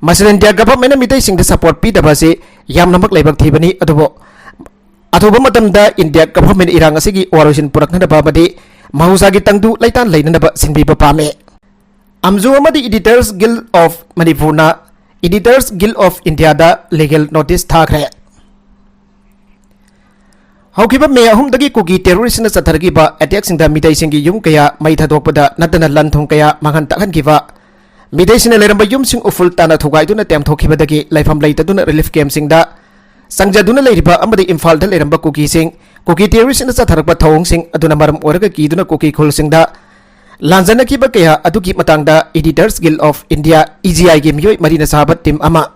ꯃꯁꯤꯗ ꯏꯟꯗꯤꯌꯥ ꯒꯚꯔꯟꯃꯦꯟꯠꯅ ꯃꯤꯇꯩꯁꯤꯡꯗ ꯁꯄꯣꯔꯠ ꯄꯤꯗꯕ ꯑꯁꯤ ꯌꯥꯝꯅꯃꯛ ꯂꯥꯏꯕꯛ ꯊꯤꯕꯅꯤ, ꯑꯗꯨꯕꯨ ꯑꯊꯨꯕ ꯃꯇꯝꯗ ꯏꯟꯗꯤꯌꯥ ꯒꯚꯔꯟꯃꯦꯟꯠ ꯏꯔꯥꯡ ꯑꯁꯤꯒꯤ ꯋꯥꯔꯣꯏꯁꯤꯟ ꯄꯨꯔꯛꯅꯅꯕ ꯑꯃꯗꯤ ꯃꯍꯧꯁꯥꯒꯤ ꯇꯪꯗꯨ ꯂꯩꯇꯥꯟ ꯂꯩꯅꯅꯕ ꯁꯤꯟꯕꯤꯕ ꯄꯥꯝꯃꯤ꯫ ꯑꯝꯖꯨ ꯑꯃꯗꯤ Editors Guild of ꯃꯅꯤꯄꯨꯔꯅ Editors Guild of ꯏꯟꯗꯤꯌꯥꯗ ꯂꯤꯒꯦꯜ ꯅꯣꯇꯤꯁ ꯊꯥꯈ꯭ꯔꯦ꯫ ꯍꯧꯈꯤꯕ ꯃꯦ ꯑꯍꯨꯝꯗꯒꯤ ꯀꯨꯀꯤ ꯇꯦꯔꯣꯔꯤꯁꯅ ꯆꯠꯊꯔꯛꯈꯤꯕ ꯑꯦꯇꯦꯛꯁꯤꯡꯗ ꯃꯤꯇꯩꯁꯤꯡꯒꯤ ꯌꯨꯝ ꯀꯌꯥ ꯃꯩ ꯊꯥꯗꯣꯛꯄꯗ ꯅꯠꯇꯅ ꯂꯟ ꯊꯨꯝ ꯀꯌꯥ ꯃꯥꯡꯍꯟ ꯇꯥꯛꯍꯟꯈꯤꯕ, ꯃꯤꯇꯩꯁꯤꯡꯅ ꯂꯩꯔꯝꯕ ꯌꯨꯝꯁꯤꯡ ꯎꯐꯨꯜ ꯇꯥꯅ ꯊꯨꯒꯥꯏꯗꯨꯅ ꯇꯦꯝꯊꯣꯛꯈꯤꯕꯗꯒꯤ ꯂꯩꯐꯝ ꯂꯩꯇꯗꯨꯅ ꯔꯤꯂꯤꯐ ꯀꯦꯝꯞꯁꯤꯡꯗ ꯆꯪꯖꯗꯨꯅ ꯂꯩꯔꯤꯕ ꯑꯃꯗꯤ ꯏꯝꯐꯥꯜꯗ ꯂꯩꯔꯝꯕ ꯀꯨꯀꯤꯁꯤꯡ, ꯀꯨꯀꯤ ꯇꯦꯔꯣꯔꯤꯁꯅ ꯆꯠꯊꯔꯛꯄ ꯊꯧꯑꯣꯡꯁꯤꯡ ꯑꯗꯨꯅ ꯃꯔꯝ ꯑꯣꯏꯔꯒ ꯀꯤꯗꯨꯅ ꯀꯨꯀꯤ ꯈꯨꯜꯁꯤꯡꯗ ꯂꯥꯟꯖꯅꯈꯤꯕ ꯀꯌꯥ ꯑꯗꯨꯒꯤ ꯃꯇꯥꯡꯗ Editors Guild of India, E G I ꯒꯤ ꯃꯤꯑꯣꯏ ꯃꯔꯤꯅ ꯁꯥꯕ ꯇꯤꯝ ꯑꯃ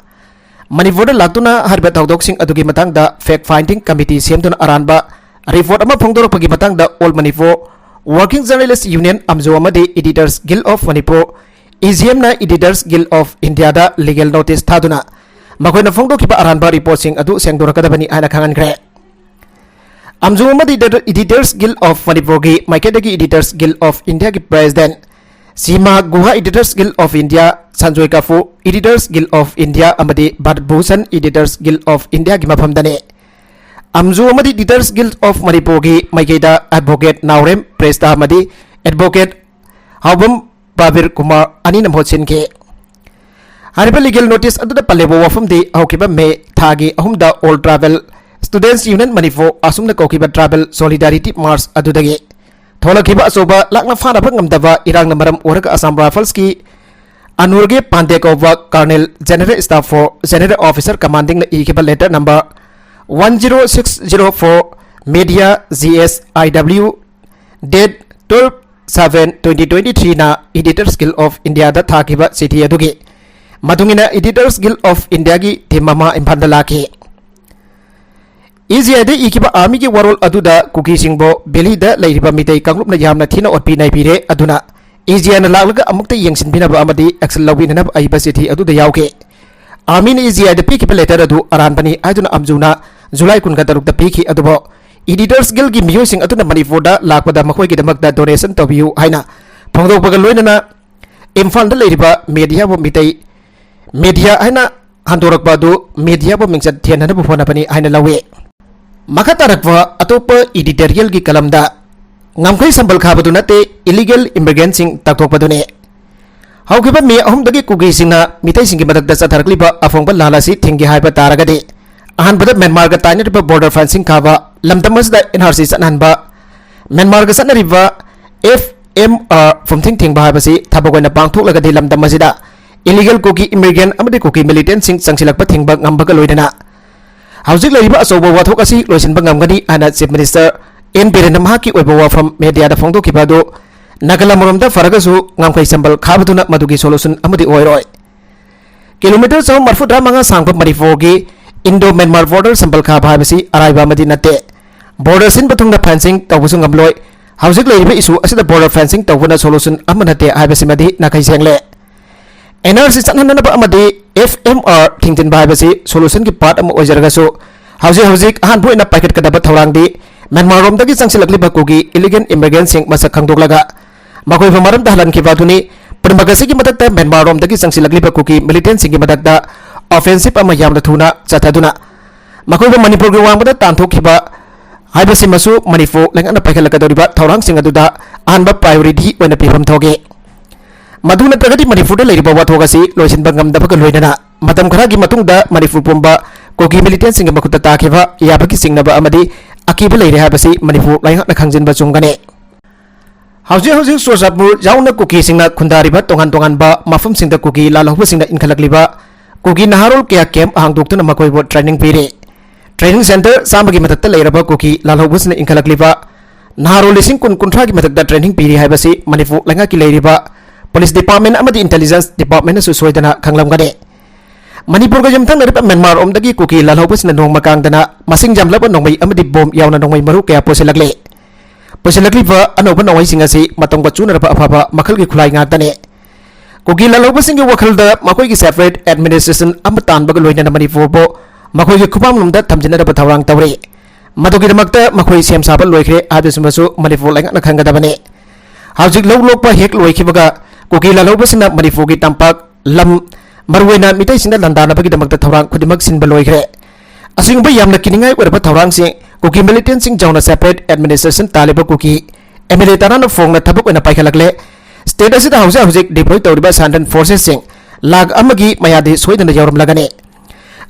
ꯃꯅꯤꯄꯨꯔꯗ ꯂꯥꯛꯇꯨꯅ ꯍꯥꯏꯔꯤꯕ ꯊꯧꯗꯣꯛꯁꯤꯡ ꯑꯗꯨꯒꯤ ꯃꯇꯥꯡꯗ ꯐꯦꯛ ꯐꯥꯏꯟꯗꯤꯡ ꯀꯃꯤꯇꯤ ꯁꯦꯝꯗꯨꯅ ꯑꯔꯥꯟꯕ ꯔꯤꯄꯣꯔꯠ ꯑꯃ ꯐꯣꯡꯗꯣꯔꯛꯄꯒꯤ ꯃꯇꯥꯡꯗ All Manipur Working Journalist Union, ꯑꯝꯖꯨ ꯑꯃꯗꯤ Editors Guild of Manipur, E G M ꯅ Editors Guild of India the legal notice ꯊꯥꯗꯨꯅ ꯃꯈꯣꯏꯅ ꯐꯣꯡꯗꯣꯛꯈꯤꯕ ꯑꯔꯥꯟꯕ ꯔꯤꯄꯣꯔꯠꯁꯤꯡ ꯑꯗꯨ ꯁꯦꯡꯗꯣꯔꯛꯀꯗꯕꯅꯤ ꯍꯥꯏꯅ ꯈꯪꯍꯟꯈ꯭ꯔꯦ꯫ ꯑꯝꯖꯨ ꯑꯃꯗꯤ Editors Guild of ꯃꯅꯤꯄꯨꯔꯒꯤ ꯃꯥꯏꯀꯩꯗꯒꯤ Editors Guild of India ꯒꯤ ꯄ꯭ꯔꯦꯁꯤꯗꯦꯟꯠ ꯁꯤꯃꯥ ꯒꯨꯍꯥ, Editors Guild of India Sanjoy ꯀꯥꯐꯨ, Editors Guild of India ꯑꯃꯗꯤ brush Bhushan, Editors Guild of India ꯒꯤ ꯃꯐꯝꯗꯅꯤ꯫ ꯑꯝꯖꯨ ꯑꯃꯗꯤ Editors Guild of ꯃꯅꯤꯄꯨꯔꯒꯤ ꯃꯥꯏꯀꯩꯗ ꯑꯦꯗꯚꯣꯀꯦꯠ ꯅꯥꯎꯔꯦꯝ ꯄ꯭ꯔꯦꯁꯇ ꯑꯃꯗꯤ ꯑꯦꯗꯚꯣꯀꯦꯠ ꯍꯥꯎꯕꯝ ꯕꯥꯕꯤꯔ ꯀꯨꯃꯥꯔ ꯑꯅꯤꯅ ꯃꯍꯨꯠ ꯁꯤꯟꯈꯤ꯫ ꯍꯥꯏꯔꯤꯕ ꯂꯤꯒꯦꯜ ꯅꯣꯇꯤꯁ ꯑꯗꯨꯗ ꯄꯜꯂꯤꯕ ꯋꯥꯐꯝꯗꯤ ꯍꯧꯈꯤꯕ ꯃꯦ ꯊꯥꯒꯤ ꯑꯍꯨꯝꯗ All Tribal Students Union Manipur ꯑꯁꯨꯝꯅ ꯀꯧꯈꯤꯕ ꯇ꯭ꯔꯥꯏꯕꯦꯜ ꯁꯣꯂꯤꯗꯥꯔꯤꯇꯤ ꯃꯥꯔꯆ ꯑꯗꯨꯗꯒꯤ ꯊꯣꯛꯂꯛꯈꯤꯕ ꯑꯆꯧꯕ ꯂꯥꯛꯅ ꯐꯥꯅꯕ ꯉꯝꯗꯕ ꯏꯔꯥꯡꯅ ꯃꯔꯝ ꯑꯣꯏꯔꯒ ꯑꯁꯥꯝ ꯔꯥꯏꯐꯜꯁꯀꯤ ꯑꯅꯨꯔꯒꯦ ꯄꯥꯟꯗꯦ ꯀꯧꯕ colonel, General Staff for General Officer Commanding ꯅ ꯏꯈꯤꯕ letter number one zero six zero four media G S I W date twelve seven twenty twenty three ꯅ Editors Guild of India ꯗ ꯊꯥꯈꯤꯕ ꯆꯤꯊꯤ ꯑꯗꯨꯒꯤ ꯃꯇꯨꯡ ꯏꯟꯅ Editors Guild of India ꯒꯤ ꯇꯤꯝ ꯑꯃ ꯏꯝꯐꯥꯜꯗ ꯂꯥꯛꯈꯤ꯫ E G I ꯗ ꯏꯈꯤꯕ ꯑꯥꯔꯃꯤꯒꯤ ꯋꯥꯔꯣꯜ ꯑꯗꯨꯗ ꯀꯨꯀꯤꯁꯤꯡꯕꯨ ꯚꯦꯂꯤꯗ ꯂꯩꯔꯤꯕ ꯃꯤꯇꯩ ꯀꯥꯡꯂꯨꯞꯅ ꯌꯥꯝꯅ ꯊꯤꯅ ꯑꯣꯠꯄꯤ ꯅꯩꯕꯤꯔꯦ, ꯑꯗꯨꯅ E G I ꯅ ꯂꯥꯛꯂꯒ ꯑꯃꯨꯛꯇ ꯌꯦꯡꯁꯤꯟꯕꯤꯅꯕ ꯑꯃꯗꯤ action ꯂꯧꯕꯤꯅꯅꯕ ꯑꯏꯕ ꯆꯤꯊꯤ ꯑꯗꯨꯗ ꯌꯥꯎꯈꯤ꯫ ꯑꯥꯔꯃꯤꯅ E G I ꯗ ꯄꯤꯈꯤꯕ letter ꯑꯗꯨ ꯑꯔꯥꯟꯕꯅꯤ ꯍꯥꯏꯗꯨꯅ ꯑꯝꯖꯨꯅ ꯖꯨꯂꯥꯏ ꯀꯨꯟꯒ ꯇꯔꯨꯛꯇ ꯄꯤꯈꯤ, ꯑꯗꯨꯕꯨ Editors Guildꯒꯤ ꯃꯤꯑꯣꯏꯁꯤꯡ ꯑꯗꯨꯅ ꯃꯅꯤꯄꯨꯔꯗ ꯂꯥꯛꯄꯗ ꯃꯈꯣꯏꯒꯤꯗꯃꯛꯇ donation ꯇꯧꯕꯤꯌꯨ ꯍꯥꯏꯅ ꯐꯣꯡꯗꯣꯛꯄꯒ ꯂꯣꯏꯅꯅ ꯏꯝꯐꯥꯜꯗ ꯂꯩꯔꯤꯕ mediaꯕꯨ ꯃꯤꯇꯩ media ꯍꯥꯏꯅ ꯍꯟꯗꯣꯔꯛꯄ ꯑꯗꯨ mediaꯕꯨ ꯃꯤꯡꯆꯠ ꯊꯦꯟꯅꯅꯕ ꯍꯣꯠꯅꯕꯅꯤ ꯍꯥꯏꯅ ꯂꯧꯏ꯫ ꯃꯈꯥ ꯇꯥꯔꯛꯄ ꯑꯇꯣꯞꯄ editorialꯒꯤ ꯀꯂꯝꯗ ꯉꯝꯈꯩ ꯁꯝꯕꯜ ꯈꯥꯕꯗꯨ ꯅꯠꯇꯦ, illegal immigrantꯁꯤꯡ ꯇꯥꯛꯊꯣꯛꯄꯗꯨꯅꯤ꯫ ꯍꯧꯈꯤꯕ ꯃꯦ ꯑꯍꯨꯝꯗꯒꯤ ꯀꯨꯀꯤꯁꯤꯡꯅ ꯃꯤꯇꯩꯁꯤꯡꯒꯤ ꯃꯊꯛꯇ ꯆꯠꯊꯔꯛꯂꯤꯕ ꯑꯐꯣꯡꯕ ꯂꯥꯟ ꯑꯁꯤ ꯊꯤꯡꯒꯦ ꯍꯥꯏꯕ ꯇꯥꯔꯒꯗꯤ, ꯑꯍꯥꯟꯕꯗ ꯃ꯭ꯌꯥꯟꯃꯥꯔꯒ ꯇꯥꯏꯅꯔꯤꯕ border fencing ꯈꯥꯕ, ꯂꯝꯗꯝ ꯑꯁꯤꯗ NRC ꯆꯠꯅꯍꯟꯕ, ꯃ꯭ꯌꯥꯟꯃꯥꯔꯒ ꯆꯠꯅꯔꯤꯕ FMR ꯐꯨꯝꯊꯤꯡ ꯊꯤꯡꯕ ꯍꯥꯏꯕꯁꯤ ꯊꯕꯛ ꯑꯣꯏꯅ ꯄꯥꯡꯊꯣꯛꯂꯒꯗꯤ ꯂꯝꯗꯝ ꯑꯁꯤꯗ illegal ꯀꯨꯀꯤ immigrant ꯑꯃꯗꯤ ꯀꯨꯀꯤ militantꯁꯤꯡ ꯆꯪꯁꯤꯜꯂꯛꯄ ꯊꯤꯡꯕ ꯉꯝꯕꯒ ꯂꯣꯏꯅꯅ ꯍꯧꯖꯤꯛ ꯂꯩꯔꯤꯕ ꯑꯆꯧꯕ ꯋꯥꯊꯣꯛ ꯑꯁꯤ ꯂꯣꯏꯁꯤꯟꯕ ꯉꯝꯒꯅꯤ ꯍꯥꯏꯅ Chief Minister N ꯕꯤꯔꯦꯟꯅ ꯃꯍꯥꯛꯀꯤ ꯑꯣꯏꯕ ꯋꯥꯐꯝ mediaꯗ ꯐꯣꯡꯗꯣꯛꯈꯤꯕ ꯑꯗꯨ ꯅꯥꯒꯥꯂꯝ ꯃꯔꯣꯝꯗ ꯐꯔꯒꯁꯨ ꯉꯝꯈꯩ ꯁꯝꯕꯜ ꯈꯥꯕꯗꯨꯅ ꯃꯗꯨꯒꯤ solution ꯑꯃꯗꯤ ꯑꯣꯏꯔꯣꯏ꯫ Kilometre ꯆꯍꯨꯝ ꯃꯔꯤꯐꯨꯇꯔꯥ ꯃꯉꯥ ꯁꯥꯡꯕ ꯃꯅꯤꯄꯨꯔꯒꯤ Indo Myanmar border ꯁꯝꯕꯜ ꯈꯥꯕ ꯍꯥꯏꯕꯁꯤ ꯑꯔꯥꯏꯕ ꯑꯃꯗꯤ ꯅꯠꯇꯦ꯫ Border ꯁꯤꯟꯕ ꯊꯨꯡꯅ fencing ꯇꯧꯕꯁꯨ ꯉꯝꯂꯣꯏ꯫ ꯍꯧꯖꯤꯛ ꯂꯩꯔꯤꯕ issue ꯑꯁꯤꯗ border fencing ꯇꯧꯕꯅ solution ꯑꯃ ꯅꯠꯇꯦ ꯍꯥꯏꯕꯁꯤꯃꯗꯤ ꯅꯥꯈꯩ ꯁꯦꯡꯂꯦ꯫ NRC ꯆꯠꯍꯟꯅꯅꯕ ꯑꯃꯗꯤ FMR ꯊꯤꯡꯖꯤꯟꯕ ꯍꯥꯏꯕꯁꯤ solutionꯒꯤ part ꯑꯃ ꯑꯣꯏꯖꯔꯒꯁꯨ, ꯍꯧꯖꯤꯛ ꯍꯧꯖꯤꯛ ꯑꯍꯥꯟꯕ ꯑꯣꯏꯅ ꯄꯥꯏꯈꯠꯀꯗꯕ ꯊꯧꯔꯥꯡꯗꯤ ꯃ꯭ꯌꯥꯟꯃꯥꯔ ꯔꯣꯝꯗꯒꯤ ꯆꯪꯁꯤꯜꯂꯛꯂꯤꯕ ꯀꯨꯀꯤ illegal immigrantꯁꯤꯡ ꯃꯁꯛ ꯈꯪꯗꯣꯛꯂꯒ ꯃꯈꯣꯏꯕꯨ ꯃꯔꯝꯗ ꯍꯜꯍꯟꯈꯤꯕ ꯑꯗꯨꯅꯤ꯫ ꯄꯨꯝꯅꯃꯛ ꯑꯁꯤꯒꯤ ꯃꯊꯛꯇ ꯃ꯭ꯌꯥꯟꯃꯥꯔ ꯔꯣꯝꯗꯒꯤ ꯆꯪꯁꯤꯜꯂꯛꯂꯤꯕ ꯀꯨꯀꯤ militantꯁꯤꯡꯒꯤ ꯃꯊꯛꯇ offensive ꯑꯃ ꯌꯥꯝꯅ ꯊꯨꯅ ꯆꯠꯊꯗꯨꯅ ꯃꯈꯣꯏꯕꯨ ꯃꯅꯤꯄꯨꯔꯒꯤ ꯋꯥꯡꯃꯗ ꯇꯥꯟꯊꯣꯛꯈꯤꯕ ꯍꯥꯏꯕꯁꯤꯃꯁꯨ ꯃꯅꯤꯄꯨꯔ ꯂꯩꯉꯥꯛꯅ ꯄꯥꯏꯈꯠꯂꯛꯀꯗꯧꯔꯤꯕ ꯊꯧꯔꯥꯡꯁꯤꯡ ꯑꯗꯨꯗ ꯑꯍꯥꯟꯕ priority ꯑꯣꯏꯅ ꯄꯤꯐꯝ ꯊꯣꯛꯏ꯫ ꯃꯗꯨ ꯅꯠꯇ꯭ꯔꯒꯗꯤ ꯃꯅꯤꯄꯨꯔꯗ ꯂꯩꯔꯤꯕ ꯋꯥꯊꯣꯛ ꯑꯁꯤ ꯂꯣꯏꯁꯤꯟꯕ ꯉꯝꯗꯕꯒ ꯂꯣꯏꯅꯅ ꯃꯇꯝ ꯈꯔꯒꯤ ꯃꯇꯨꯡꯗ ꯃꯅꯤꯄꯨꯔ ꯄꯨꯝꯕ ꯀꯨꯀꯤ militantꯁꯤꯡꯒꯤ ꯃꯈꯨꯠꯇ ꯇꯥꯈꯤꯕ ꯌꯥꯕꯒꯤ ꯆꯤꯡꯅꯕ ꯑꯃꯗꯤ ꯑꯀꯤꯕ ꯂꯩꯔꯦ ꯍꯥꯏꯕꯁꯤ ꯃꯅꯤꯄꯨꯔ ꯂꯩꯉꯥꯛꯅ ꯈꯪꯖꯤꯟꯕ ꯆꯨꯝꯒꯅꯤ꯫ ꯍꯧꯖꯤꯛ ꯍꯧꯖꯤꯛ ꯆꯨꯔꯆꯥꯟꯄꯨꯔ ꯌꯥꯎꯅ ꯀꯨꯀꯤꯁꯤꯡꯅ ꯈꯨꯟꯗꯥꯔꯤꯕ ꯇꯣꯉꯥꯟ ꯇꯣꯉꯥꯟꯕ ꯃꯐꯝꯁꯤꯡꯗ ꯀꯨꯀꯤ ꯂꯥꯜꯍꯧꯕꯁꯤꯡꯅ ꯏꯟꯈꯠꯂꯛꯂꯤꯕ ꯀꯨꯀꯤ ꯅꯍꯥꯔꯣꯜ ꯀꯌꯥ camp ꯍꯥꯡꯗꯣꯛꯇꯨꯅ ꯃꯈꯣꯏꯕꯨ training ꯄꯤꯔꯤ꯫ Training centre ꯆꯥꯝꯃꯒꯤ ꯃꯊꯛꯇ ꯂꯩꯔꯕ ꯀꯨꯀꯤ ꯂꯥꯜꯍꯧꯕꯁꯤꯡꯅ ꯏꯟꯈꯠꯂꯛꯂꯤꯕ ꯅꯍꯥꯔꯣꯜ ꯂꯤꯁꯤꯡ ꯀꯨꯟ ꯀꯨꯟꯊ꯭ꯔꯥꯒꯤ ꯃꯊꯛꯇ training ꯄꯤꯔꯤ ꯍꯥꯏꯕꯁꯤ ꯃꯅꯤꯄꯨꯔ ꯂꯩꯉꯥꯛꯀꯤ ꯂꯩꯔꯤꯕ police department ꯑꯃꯗꯤ intelligence departmentꯅꯁꯨ ꯁꯣꯏꯗꯅ ꯈꯪꯂꯝꯒꯅꯤ꯫ ꯃꯅꯤꯄꯨꯔꯒ ꯌꯨꯝꯊꯪꯅꯔꯤꯕ ꯃ꯭ꯌꯥꯟꯃꯥꯔ ꯔꯣꯝꯗꯒꯤ ꯀꯨꯀꯤ ꯂꯥꯜꯍꯧꯕꯁꯤꯡꯅ ꯅꯣꯡꯃ ꯀꯥꯡꯗꯅ ꯃꯁꯤꯡ ꯌꯥꯝꯂꯕ ꯅꯣꯡꯃꯩ ꯑꯃꯗꯤ bomb ꯌꯥꯎꯅ ꯅꯣꯡꯃꯩ ꯃꯔꯨ ꯀꯌꯥ ꯄꯨꯁꯤꯜꯂꯛꯂꯤ꯫ ꯄꯨꯁꯤꯜꯂꯛꯂꯤꯕ ꯑꯅꯧꯕ ꯅꯣꯡꯃꯩꯁꯤꯡ ꯑꯁꯤ ꯃꯇꯝꯒ ꯆꯨꯅꯔꯕ ꯑꯐꯕ ꯃꯈꯜꯒꯤ ꯈꯨꯠꯂꯥꯏ ꯉꯥꯛꯇꯅꯤ꯫ ꯀꯨꯀꯤ ꯂꯥꯜꯍꯧꯕꯁꯤꯡꯒꯤ ꯋꯥꯈꯜꯗ ꯃꯈꯣꯏꯒꯤ separate administration ꯑꯃ ꯇꯥꯟꯕꯒ ꯂꯣꯏꯅꯅ ꯃꯅꯤꯄꯨꯔꯕꯨ ꯃꯈꯣꯏꯒꯤ ꯈꯨꯐꯝꯂꯣꯝꯗ ꯊꯝꯖꯤꯟꯅꯅꯕ ꯊꯧꯔꯥꯡ ꯇꯧꯔꯤ꯫ ꯃꯗꯨꯒꯤꯗꯃꯛꯇ ꯃꯈꯣꯏ ꯁꯦꯝ ꯁꯥꯕ ꯂꯣꯏꯈ꯭ꯔꯦ ꯍꯥꯏꯕꯁꯤꯃꯁꯨ ꯃꯅꯤꯄꯨꯔ ꯂꯩꯉꯥꯛꯅ ꯈꯪꯒꯗꯕꯅꯤ꯫ ꯍꯧꯖꯤꯛ ꯂꯧ ꯂꯣꯛꯄ ꯍꯦꯛ ꯂꯣꯏꯈꯤꯕꯒ ꯀꯨꯀꯤ ꯂꯥꯜꯍꯧꯕꯁꯤꯡꯅ ꯃꯅꯤꯄꯨꯔꯒꯤ ꯇꯝꯄꯥꯛ ꯂꯝ, ꯃꯔꯨꯑꯣꯏꯅ ꯃꯤꯇꯩꯁꯤꯡꯗ ꯂꯥꯟꯗꯥꯅꯕꯒꯤꯗꯃꯛꯇ ꯊꯧꯔꯥꯡ ꯈꯨꯗꯤꯡꯃꯛ ꯁꯤꯟꯕ ꯂꯣꯏꯈ꯭ꯔꯦ꯫ ꯑꯁꯤꯒꯨꯝꯕ ꯌꯥꯝꯅ ꯀꯤꯅꯤꯡꯉꯥꯏ ꯑꯣꯏꯔꯕ ꯊꯧꯔꯥꯡꯁꯤꯡ ꯀꯨꯀꯤ ꯃꯤꯂꯤꯇꯦꯟꯁꯤꯡ ꯌꯥꯎꯅ ꯁꯦꯄꯔꯦꯠ ꯑꯦꯗꯃꯤꯅꯤꯁꯇ꯭ꯔꯦꯁꯟ ꯇꯥꯜꯂꯤꯕ ꯀꯨꯀꯤ ꯑꯦꯝ ꯑꯦꯜ ꯑꯦ ꯇꯔꯥꯅ ꯐꯣꯡꯅ ꯊꯕꯛ ꯑꯣꯏꯅ ꯄꯥꯏꯈꯠꯂꯛꯂꯦ꯫ ꯁ꯭ꯇꯦꯠ ꯑꯁꯤꯗ ꯍꯧꯖꯤꯛ ꯍꯧꯖꯤꯛ ꯗꯤꯄ꯭ꯂꯣꯏ ꯇꯧꯔꯤꯕ ꯁꯦꯟꯇ꯭ꯔꯦꯜ ꯐꯣꯔꯁꯦꯁꯁꯤꯡ ꯂꯥꯈ ꯑꯃꯒꯤ ꯃꯌꯥꯗꯤ ꯁꯣꯏꯗꯅ ꯌꯧꯔꯝꯂꯒꯅꯤ꯫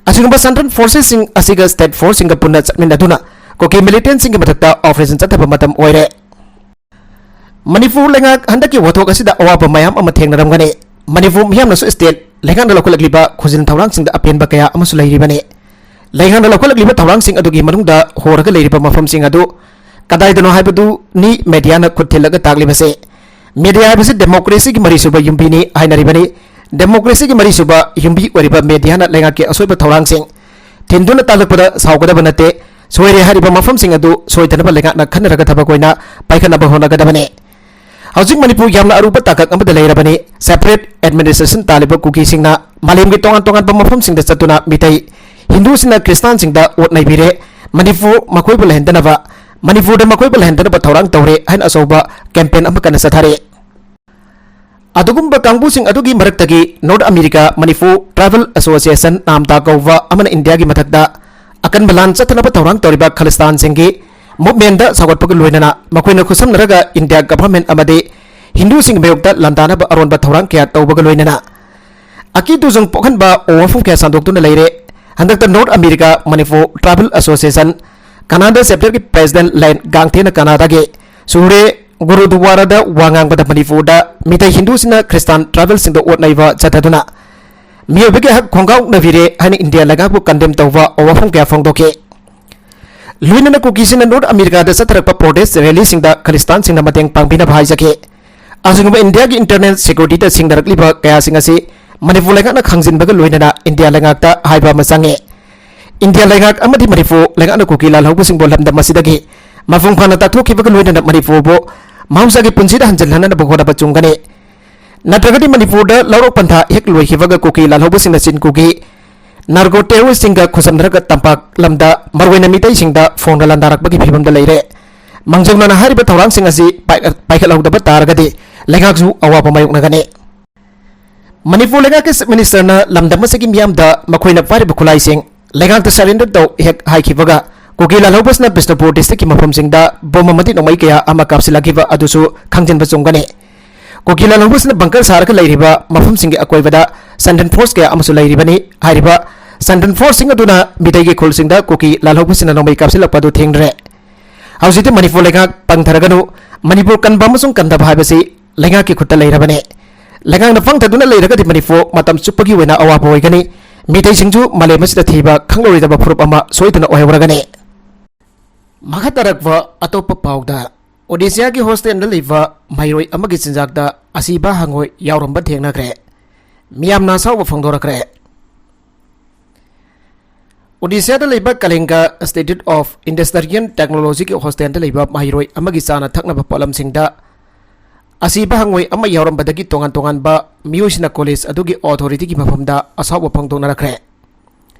ꯑꯁꯤꯒꯨꯝꯕ ꯁꯦꯟꯇ꯭ꯔꯦꯜ ꯐꯣꯔꯁꯦꯁꯁꯤꯡ ꯑꯁꯤꯒ ꯁ꯭ꯇꯦꯠ ꯐꯣꯔꯁꯁꯤꯡꯒ ꯄꯨꯟꯅ ꯆꯠꯃꯤꯟꯅꯗꯨꯅ ꯀꯨꯀꯤ ꯃꯤꯂꯤꯇꯦꯟꯁꯤꯡꯒꯤ ꯃꯊꯛꯇ ꯑꯣꯄꯔꯦꯁꯟ ꯆꯠꯊꯕ ꯃꯇꯝ ꯑꯣꯏꯔꯦ꯫ ꯃꯅꯤꯄꯨꯔ ꯂꯩꯉꯥꯛ ꯍꯟꯗꯛꯀꯤ ꯋꯥꯊꯣꯛ ꯑꯁꯤꯗ ꯑꯋꯥꯕ ꯃꯌꯥꯝ ꯑꯃ ꯊꯦꯡꯅꯔꯝꯒꯅꯤ꯫ ꯃꯅꯤꯄꯨꯔ ꯃꯤꯌꯥꯝꯅꯁꯨ ꯁ꯭ꯇꯦꯠ ꯂꯩꯉꯥꯛꯅ ꯂꯧꯈꯠꯂꯛꯂꯤꯕ ꯈꯨꯖꯤꯟ ꯊꯧꯔꯥꯡꯁꯤꯡꯗ ꯑꯄꯦꯟꯕ ꯀꯌꯥ ꯑꯃꯁꯨ ꯂꯩꯔꯤꯕꯅꯤ꯫ ꯂꯩꯉꯥꯛꯅ ꯂꯧꯈꯠꯂꯛꯂꯤꯕ ꯊꯧꯔꯥꯡꯁꯤꯡ ꯑꯗꯨꯒꯤ ꯃꯅꯨꯡꯗ ꯍꯣꯔꯒ ꯂꯩꯔꯤꯕ ꯃꯐꯝꯁꯤꯡ ꯑꯗꯨ ꯀꯗꯥꯏꯗꯅꯣ ꯍꯥꯏꯕꯗꯨꯅꯤ ꯃꯦꯗꯤꯌꯥꯅ ꯈꯨꯠ ꯊꯤꯜꯂꯒ ꯇꯥꯛꯂꯤꯕꯁꯦ꯫ ꯃꯦꯗꯤꯌꯥ ꯍꯥꯏꯕꯁꯤ ꯗꯦꯃꯣꯀ꯭ꯔꯦꯁꯤꯒꯤ ꯃꯔꯤꯁꯨꯕ ꯌꯨꯝꯕꯤꯅꯤ ꯍꯥꯏꯅꯔꯤꯕꯅꯤ꯫ ꯗꯦꯃꯣꯀ꯭ꯔꯦꯁꯤꯒꯤ ꯃꯔꯤꯁꯨꯕ ꯌꯨꯝꯕꯤ ꯑꯣꯏꯔꯤꯕ ꯃꯦꯗꯤꯌꯥꯅ ꯂꯩꯉꯥꯛꯀꯤ ꯑꯁꯣꯏꯕ ꯊꯧꯔꯥꯡꯁꯤꯡ ꯊꯤꯟꯗꯨꯅ ꯇꯥꯛꯂꯛꯄꯗ ꯁꯥꯎꯒꯗꯕ ꯅꯠꯇꯦ꯫ ꯁꯣꯏꯔꯦ ꯍꯥꯏꯔꯤꯕ ꯃꯐꯝꯁꯤꯡ ꯑꯗꯨ ꯁꯣꯏꯗꯅꯕ ꯂꯩꯉꯥꯛꯅ ꯈꯟꯅꯔꯒ ꯊꯕꯛ ꯑꯣꯏꯅ ꯄꯥꯏꯈꯠꯅꯕ ꯍꯣꯠꯅꯒꯗꯕꯅꯤ꯫ ꯍꯧꯖꯤꯛ ꯃꯅꯤꯄꯨꯔ ꯌꯥꯝꯅ ꯑꯔꯨꯕ ꯇꯥꯡꯀꯛ ꯑꯃꯗ ꯂꯩꯔꯕꯅꯤ꯫ ꯁꯦꯄꯔꯦꯠ ꯑꯦꯗꯃꯤꯅꯤꯁꯇ꯭ꯔꯦꯁꯟ ꯇꯥꯜꯂꯤꯕ ꯀꯨꯀꯤꯁꯤꯡꯅ ꯃꯥꯂꯦꯝꯒꯤ ꯇꯣꯉꯥꯟ ꯇꯣꯉꯥꯟꯕ ꯃꯐꯝꯁꯤꯡꯗ ꯆꯠꯇꯨꯅ ꯃꯤꯇꯩ, ꯍꯤꯟꯗꯨꯁꯤꯡꯅ ꯈ꯭ꯔꯤꯁꯇꯥꯟꯁꯤꯡꯗ ꯑꯣꯠ ꯅꯩꯕꯤꯔꯦ꯫ ꯃꯅꯤꯄꯨꯔ ꯃꯈꯣꯏꯕꯨ ꯂꯩꯍꯟꯗꯅꯕ, ꯃꯅꯤꯄꯨꯔꯗ ꯃꯈꯣꯏꯕꯨ ꯂꯩꯍꯟꯗꯅꯕ ꯊꯧꯔꯥꯡ ꯇꯧꯔꯦ ꯍꯥꯏꯅ ꯑꯆꯧꯕ ꯀꯦꯝꯄꯦꯟ ꯑꯃ ꯀꯟꯅ ꯆꯠꯊꯔꯤ꯫ ꯑꯗꯨꯒꯨꯝꯕ ꯀꯥꯡꯕꯨꯁꯤꯡ ꯑꯗꯨꯒꯤ ꯃꯔꯛꯇꯒꯤ north America Manipur tribal association, ꯅꯥꯝꯇꯥ ꯀꯧꯕ ꯑꯃꯅ ꯏꯟꯗꯤꯌꯥꯒꯤ ꯃꯊꯛꯇ ꯑꯀꯟꯕ ꯂꯥꯟ ꯆꯠꯊꯅꯕ ꯊꯧꯔꯥꯡ ꯇꯧꯔꯤꯕ ꯈꯂꯤꯁꯇꯥꯟꯁꯤꯡꯒꯤ ꯃꯨꯚꯃꯦꯟꯗ ꯁꯧꯒꯠꯄꯒ ꯂꯣꯏꯅꯅ ꯃꯈꯣꯏꯅ ꯈꯨꯠꯁꯝꯅꯔꯒ ꯏꯟꯗꯤꯌꯥ ꯒꯚꯔꯟꯃꯦꯟꯠ ꯑꯃꯗꯤ ꯍꯤꯟꯗꯨꯁꯤꯡꯒꯤ ꯃꯥꯌꯣꯛꯇ ꯂꯥꯟꯗꯥꯅꯕ ꯑꯔꯣꯟꯕ ꯊꯧꯔꯥꯡ ꯀꯌꯥ ꯇꯧꯕꯒ ꯂꯣꯏꯅꯅ ꯑꯀꯤ ꯇꯨꯖꯨꯡ ꯄꯣꯛꯍꯟꯕ ꯋꯥꯐꯝ ꯀꯌꯥ ꯁꯟꯗꯣꯛꯇꯨꯅ ꯂꯩꯔꯦ꯫ ꯍꯟꯗꯛꯇ north America Manipur tribal association Canada ꯆꯦꯞꯇꯔꯒꯤ ꯄ꯭ꯔꯦꯁꯤꯗꯦꯟꯠ ꯂꯦꯟ ꯒꯥꯡꯊꯦꯅ ꯀꯅꯥꯗꯥꯒꯤ ꯁꯨꯔꯦ ꯒꯨꯔꯨꯗꯨꯋꯥꯔꯥꯗ ꯋꯥ ꯉꯥꯡꯕꯗ ꯃꯅꯤꯄꯨꯔꯗ ꯃꯤꯇꯩ ꯍꯤꯟꯗꯨꯁꯤꯡꯅ ꯈ꯭ꯔꯤꯁꯇꯥꯟ ꯇ꯭ꯔꯥꯏꯕꯦꯜꯁꯤꯡꯗ ꯑꯣꯠ ꯅꯩꯕ ꯆꯠꯊꯗꯨꯅ ꯃꯤꯑꯣꯏꯕꯒꯤ ꯍꯛ ꯈꯣꯡꯒꯥꯎꯅꯕꯤꯔꯦ ꯍꯥꯏꯅ ꯏꯟꯗꯤꯌꯥ ꯂꯩꯉꯥꯛꯄꯨ ꯀꯟꯗꯦꯝ ꯇꯧꯕ ꯋꯥꯐꯝ ꯀꯌꯥ ꯐꯣꯡꯗꯣꯛꯈꯤ꯫ ꯂꯣꯏꯅꯅ ꯀꯨꯀꯤꯁꯤꯡꯅ ꯅꯣꯔꯠ ꯑꯃꯦꯔꯤꯀꯥꯗ ꯆꯠꯊꯔꯛꯄ ꯄ꯭ꯔꯣꯇꯦꯁ ꯔꯦꯂꯤꯁꯤꯡꯗ ꯈ꯭ꯔꯤꯁꯇꯥꯟꯁꯤꯡꯅ ꯃꯇꯦꯡ ꯄꯥꯡꯕꯤꯅꯕ ꯍꯥꯏꯖꯈꯤ꯫ ꯑꯁꯤꯒꯨꯝꯕ ꯏꯟꯗꯤꯌꯥꯒꯤ ꯏꯟꯇꯔꯅꯦꯜ ꯁꯦꯀ꯭ꯌꯨꯔꯤꯇꯤꯗ ꯁꯤꯡꯅꯔꯛꯂꯤꯕ ꯀꯌꯥꯁꯤꯡ ꯑꯁꯤ ꯃꯅꯤꯄꯨꯔ ꯂꯩꯉꯥꯛꯅ ꯈꯪꯖꯤꯟꯕꯒ ꯂꯣꯏꯅꯅ ꯏꯟꯗꯤꯌꯥ ꯂꯩꯉꯥꯛꯇ ꯍꯥꯏꯕ ꯑꯃ ꯆꯪꯉꯤ꯫ ꯏꯟꯗꯤꯌꯥ ꯂꯩꯉꯥꯛ ꯑꯃꯗꯤ ꯃꯅꯤꯄꯨꯔ ꯂꯩꯉꯥꯛꯅ ꯀꯨꯀꯤ ꯂꯥꯜꯍꯧꯕꯁꯤꯡꯕꯨ ꯂꯝꯗꯝ ꯑꯁꯤꯗꯒꯤ ꯃꯄꯨꯡ ꯐꯥꯅ ꯇꯥꯟꯊꯣꯛꯈꯤꯕꯒ ꯂꯣꯏꯅꯅ ꯃꯅꯤꯄꯨꯔꯕꯨ ꯃꯍꯧꯁꯥꯒꯤ ꯄꯨꯟꯁꯤꯗ ꯍꯟꯖꯤꯜꯍꯟꯅꯅꯕ ꯍꯣꯠꯅꯕ ꯆꯨꯝꯒꯅꯤ꯫ ꯅꯠꯇ꯭ꯔꯒꯗꯤ ꯃꯅꯤꯄꯨꯔꯗ ꯂꯧꯔꯣꯛ ꯄꯟꯊꯥ ꯍꯦꯛ ꯂꯣꯏꯈꯤꯕꯒ ꯀꯨꯀꯤ ꯂꯥꯜꯍꯧꯕꯁꯤꯡꯅ ꯆꯤꯟ ꯀꯨꯀꯤ ꯅꯥꯔꯀꯣ ꯇꯦꯔꯣꯔꯤꯁꯁꯤꯡꯒ ꯈꯨꯠꯁꯝꯅꯔꯒ ꯇꯝꯄꯥꯛ ꯂꯝꯗ ꯃꯔꯨꯑꯣꯏꯅ ꯃꯤꯇꯩꯁꯤꯡꯗ ꯐꯣꯡꯅ ꯂꯥꯟꯗꯥꯔꯛꯄꯒꯤ ꯐꯤꯕꯝꯗ ꯂꯩꯔꯦ꯫ ꯃꯥꯡꯖꯧꯅꯅ ꯍꯥꯏꯔꯤꯕ ꯊꯧꯔꯥꯡꯁꯤꯡ ꯑꯁꯤ ꯄꯥꯏ-, ꯄꯥꯏꯈꯠꯍꯧꯗꯕ ꯇꯥꯔꯒꯗꯤ ꯂꯩꯉꯥꯛꯁꯨ ꯑꯋꯥꯕ ꯃꯥꯌꯣꯛꯅꯒꯅꯤ꯫ ꯃꯅꯤꯄꯨꯔ ꯂꯩꯉꯥꯛꯀꯤ ꯆꯤꯐ ꯃꯤꯅꯤꯁꯇꯔꯅ ꯂꯝꯗꯝ ꯑꯁꯤꯒꯤ ꯃꯤꯌꯥꯝꯗ ꯃꯈꯣꯏꯅ ꯄꯥꯏꯔꯤꯕ ꯈꯨꯠꯂꯥꯏꯁꯤꯡ ꯂꯩꯉꯥꯛꯇ ꯁꯔꯦꯟꯗꯔ ꯇꯧ ꯍꯦꯛ ꯍꯥꯏꯈꯤꯕꯒ ꯀꯨꯀꯤ ꯂꯥꯜꯍꯧꯕꯁꯤꯅ ꯕꯤꯁꯅꯨꯄꯨꯔ ꯗꯤꯁꯇ꯭ꯔꯤꯛꯀꯤ ꯃꯐꯝꯁꯤꯡꯗ ꯕꯣꯝ ꯑꯃꯗꯤ ꯅꯣꯡꯃꯩ ꯀꯌꯥ ꯑꯃ ꯀꯥꯞꯁꯤꯜꯂꯛꯈꯤꯕ ꯑꯗꯨꯁꯨ ꯈꯪꯖꯤꯟꯕ ꯆꯨꯝꯒꯅꯤ꯫ ꯀꯨꯀꯤ ꯂꯥꯜꯍꯧꯕꯁꯤꯅ ꯕꯪꯀꯔ ꯁꯥꯔꯒ ꯂꯩꯔꯤꯕ ꯃꯐꯝꯁꯤꯡꯒꯤ ꯑꯀꯣꯏꯕꯗ ꯁꯟꯗꯟ ꯐꯣꯔꯁ ꯀꯌꯥ ꯑꯃꯁꯨ ꯂꯩꯔꯤꯕꯅꯤ꯫ ꯍꯥꯏꯔꯤꯕ ꯁꯟꯗꯟ ꯐꯣꯔꯁꯁꯤꯡ ꯑꯗꯨꯅ ꯃꯤꯇꯩꯒꯤ ꯈꯨꯜꯁꯤꯡꯗ ꯀꯨꯀꯤ ꯂꯥꯜꯍꯧꯕꯁꯤꯅ ꯅꯣꯡꯃꯩ ꯀꯥꯞꯁꯤꯜꯂꯛꯄ ꯑꯗꯨ ꯊꯤꯡꯗ꯭ꯔꯦ꯫ ꯍꯧꯖꯤꯛꯇꯤ ꯃꯅꯤꯄꯨꯔ ꯂꯩꯉꯥꯛ ꯄꯪꯊꯔꯒꯅꯨ, ꯃꯅꯤꯄꯨꯔ ꯀꯟꯕ ꯑꯃꯁꯨꯡ ꯀꯟꯗꯕ ꯍꯥꯏꯕꯁꯤ ꯂꯩꯉꯥꯛꯀꯤ ꯈꯨꯠꯇ ꯂꯩꯔꯕꯅꯤ꯫ ꯂꯩꯉꯥꯛꯅ ꯄꯪꯊꯗꯨꯅ ꯂꯩꯔꯒꯗꯤ ꯃꯅꯤꯄꯨꯔ ꯃꯇꯝ ꯆꯨꯞꯄꯒꯤ ꯑꯣꯏꯅ ꯑꯋꯥꯕ ꯑꯣꯏꯒꯅꯤ꯫ ꯃꯤꯇꯩꯁꯤꯡꯁꯨ ꯃꯥꯂꯦꯝ ꯑꯁꯤꯗ ꯊꯤꯕ ꯈꯪꯂꯔꯣꯏꯗꯕ ꯐꯨꯔꯨꯞ ꯑꯃ ꯁꯣꯏꯗꯅ ꯑꯣꯏꯍꯧꯔꯒꯅꯤ꯫ ꯃꯈꯥ ꯇꯥꯔꯛꯄ ꯑꯇꯣꯞꯄ ꯄꯥꯎꯗ, ꯑꯣꯗꯤꯁꯥꯒꯤ ꯍꯣꯁꯇꯦꯜꯗ ꯂꯩꯕ ꯃꯍꯩꯔꯣꯏ ꯑꯃꯒꯤ ꯆꯤꯟꯖꯥꯛꯇ ꯑꯁꯤꯕ ꯍꯪꯉꯣꯏ ꯌꯥꯎꯔꯝꯕ ꯊꯦꯡꯅꯈ꯭ꯔꯦ꯫ ꯃꯤꯌꯥꯝꯅ ꯑꯁꯥꯎꯕ ꯐꯣꯡꯗꯣꯔꯛꯈ꯭ꯔꯦ꯫ ꯑꯣꯗꯤꯁꯥꯗ ꯂꯩꯕ ꯀꯂꯤꯡꯒ Institute of Industrial Technologyꯒꯤ ꯍꯣꯁꯇꯦꯜꯗ ꯂꯩꯕ ꯃꯍꯩꯔꯣꯏ ꯑꯃꯒꯤ ꯆꯥꯅ ꯊꯛꯅꯕ ꯄꯣꯠꯂꯝꯁꯤꯡꯗ ꯑꯁꯤꯕ ꯍꯪꯉꯣꯏ ꯑꯃ ꯌꯥꯎꯔꯝꯕꯗꯒꯤ ꯇꯣꯉꯥꯟ ꯇꯣꯉꯥꯟꯕ ꯃꯤꯑꯣꯏꯁꯤꯡꯅ ꯀꯣꯂꯦꯖ ꯑꯗꯨꯒꯤ ꯑꯣꯊꯣꯔꯤꯇꯤꯒꯤ ꯃꯐꯝꯗ ꯑꯁꯥꯎꯕ ꯐꯣꯡꯗꯣꯛꯅꯔꯛꯈ꯭ꯔꯦ꯫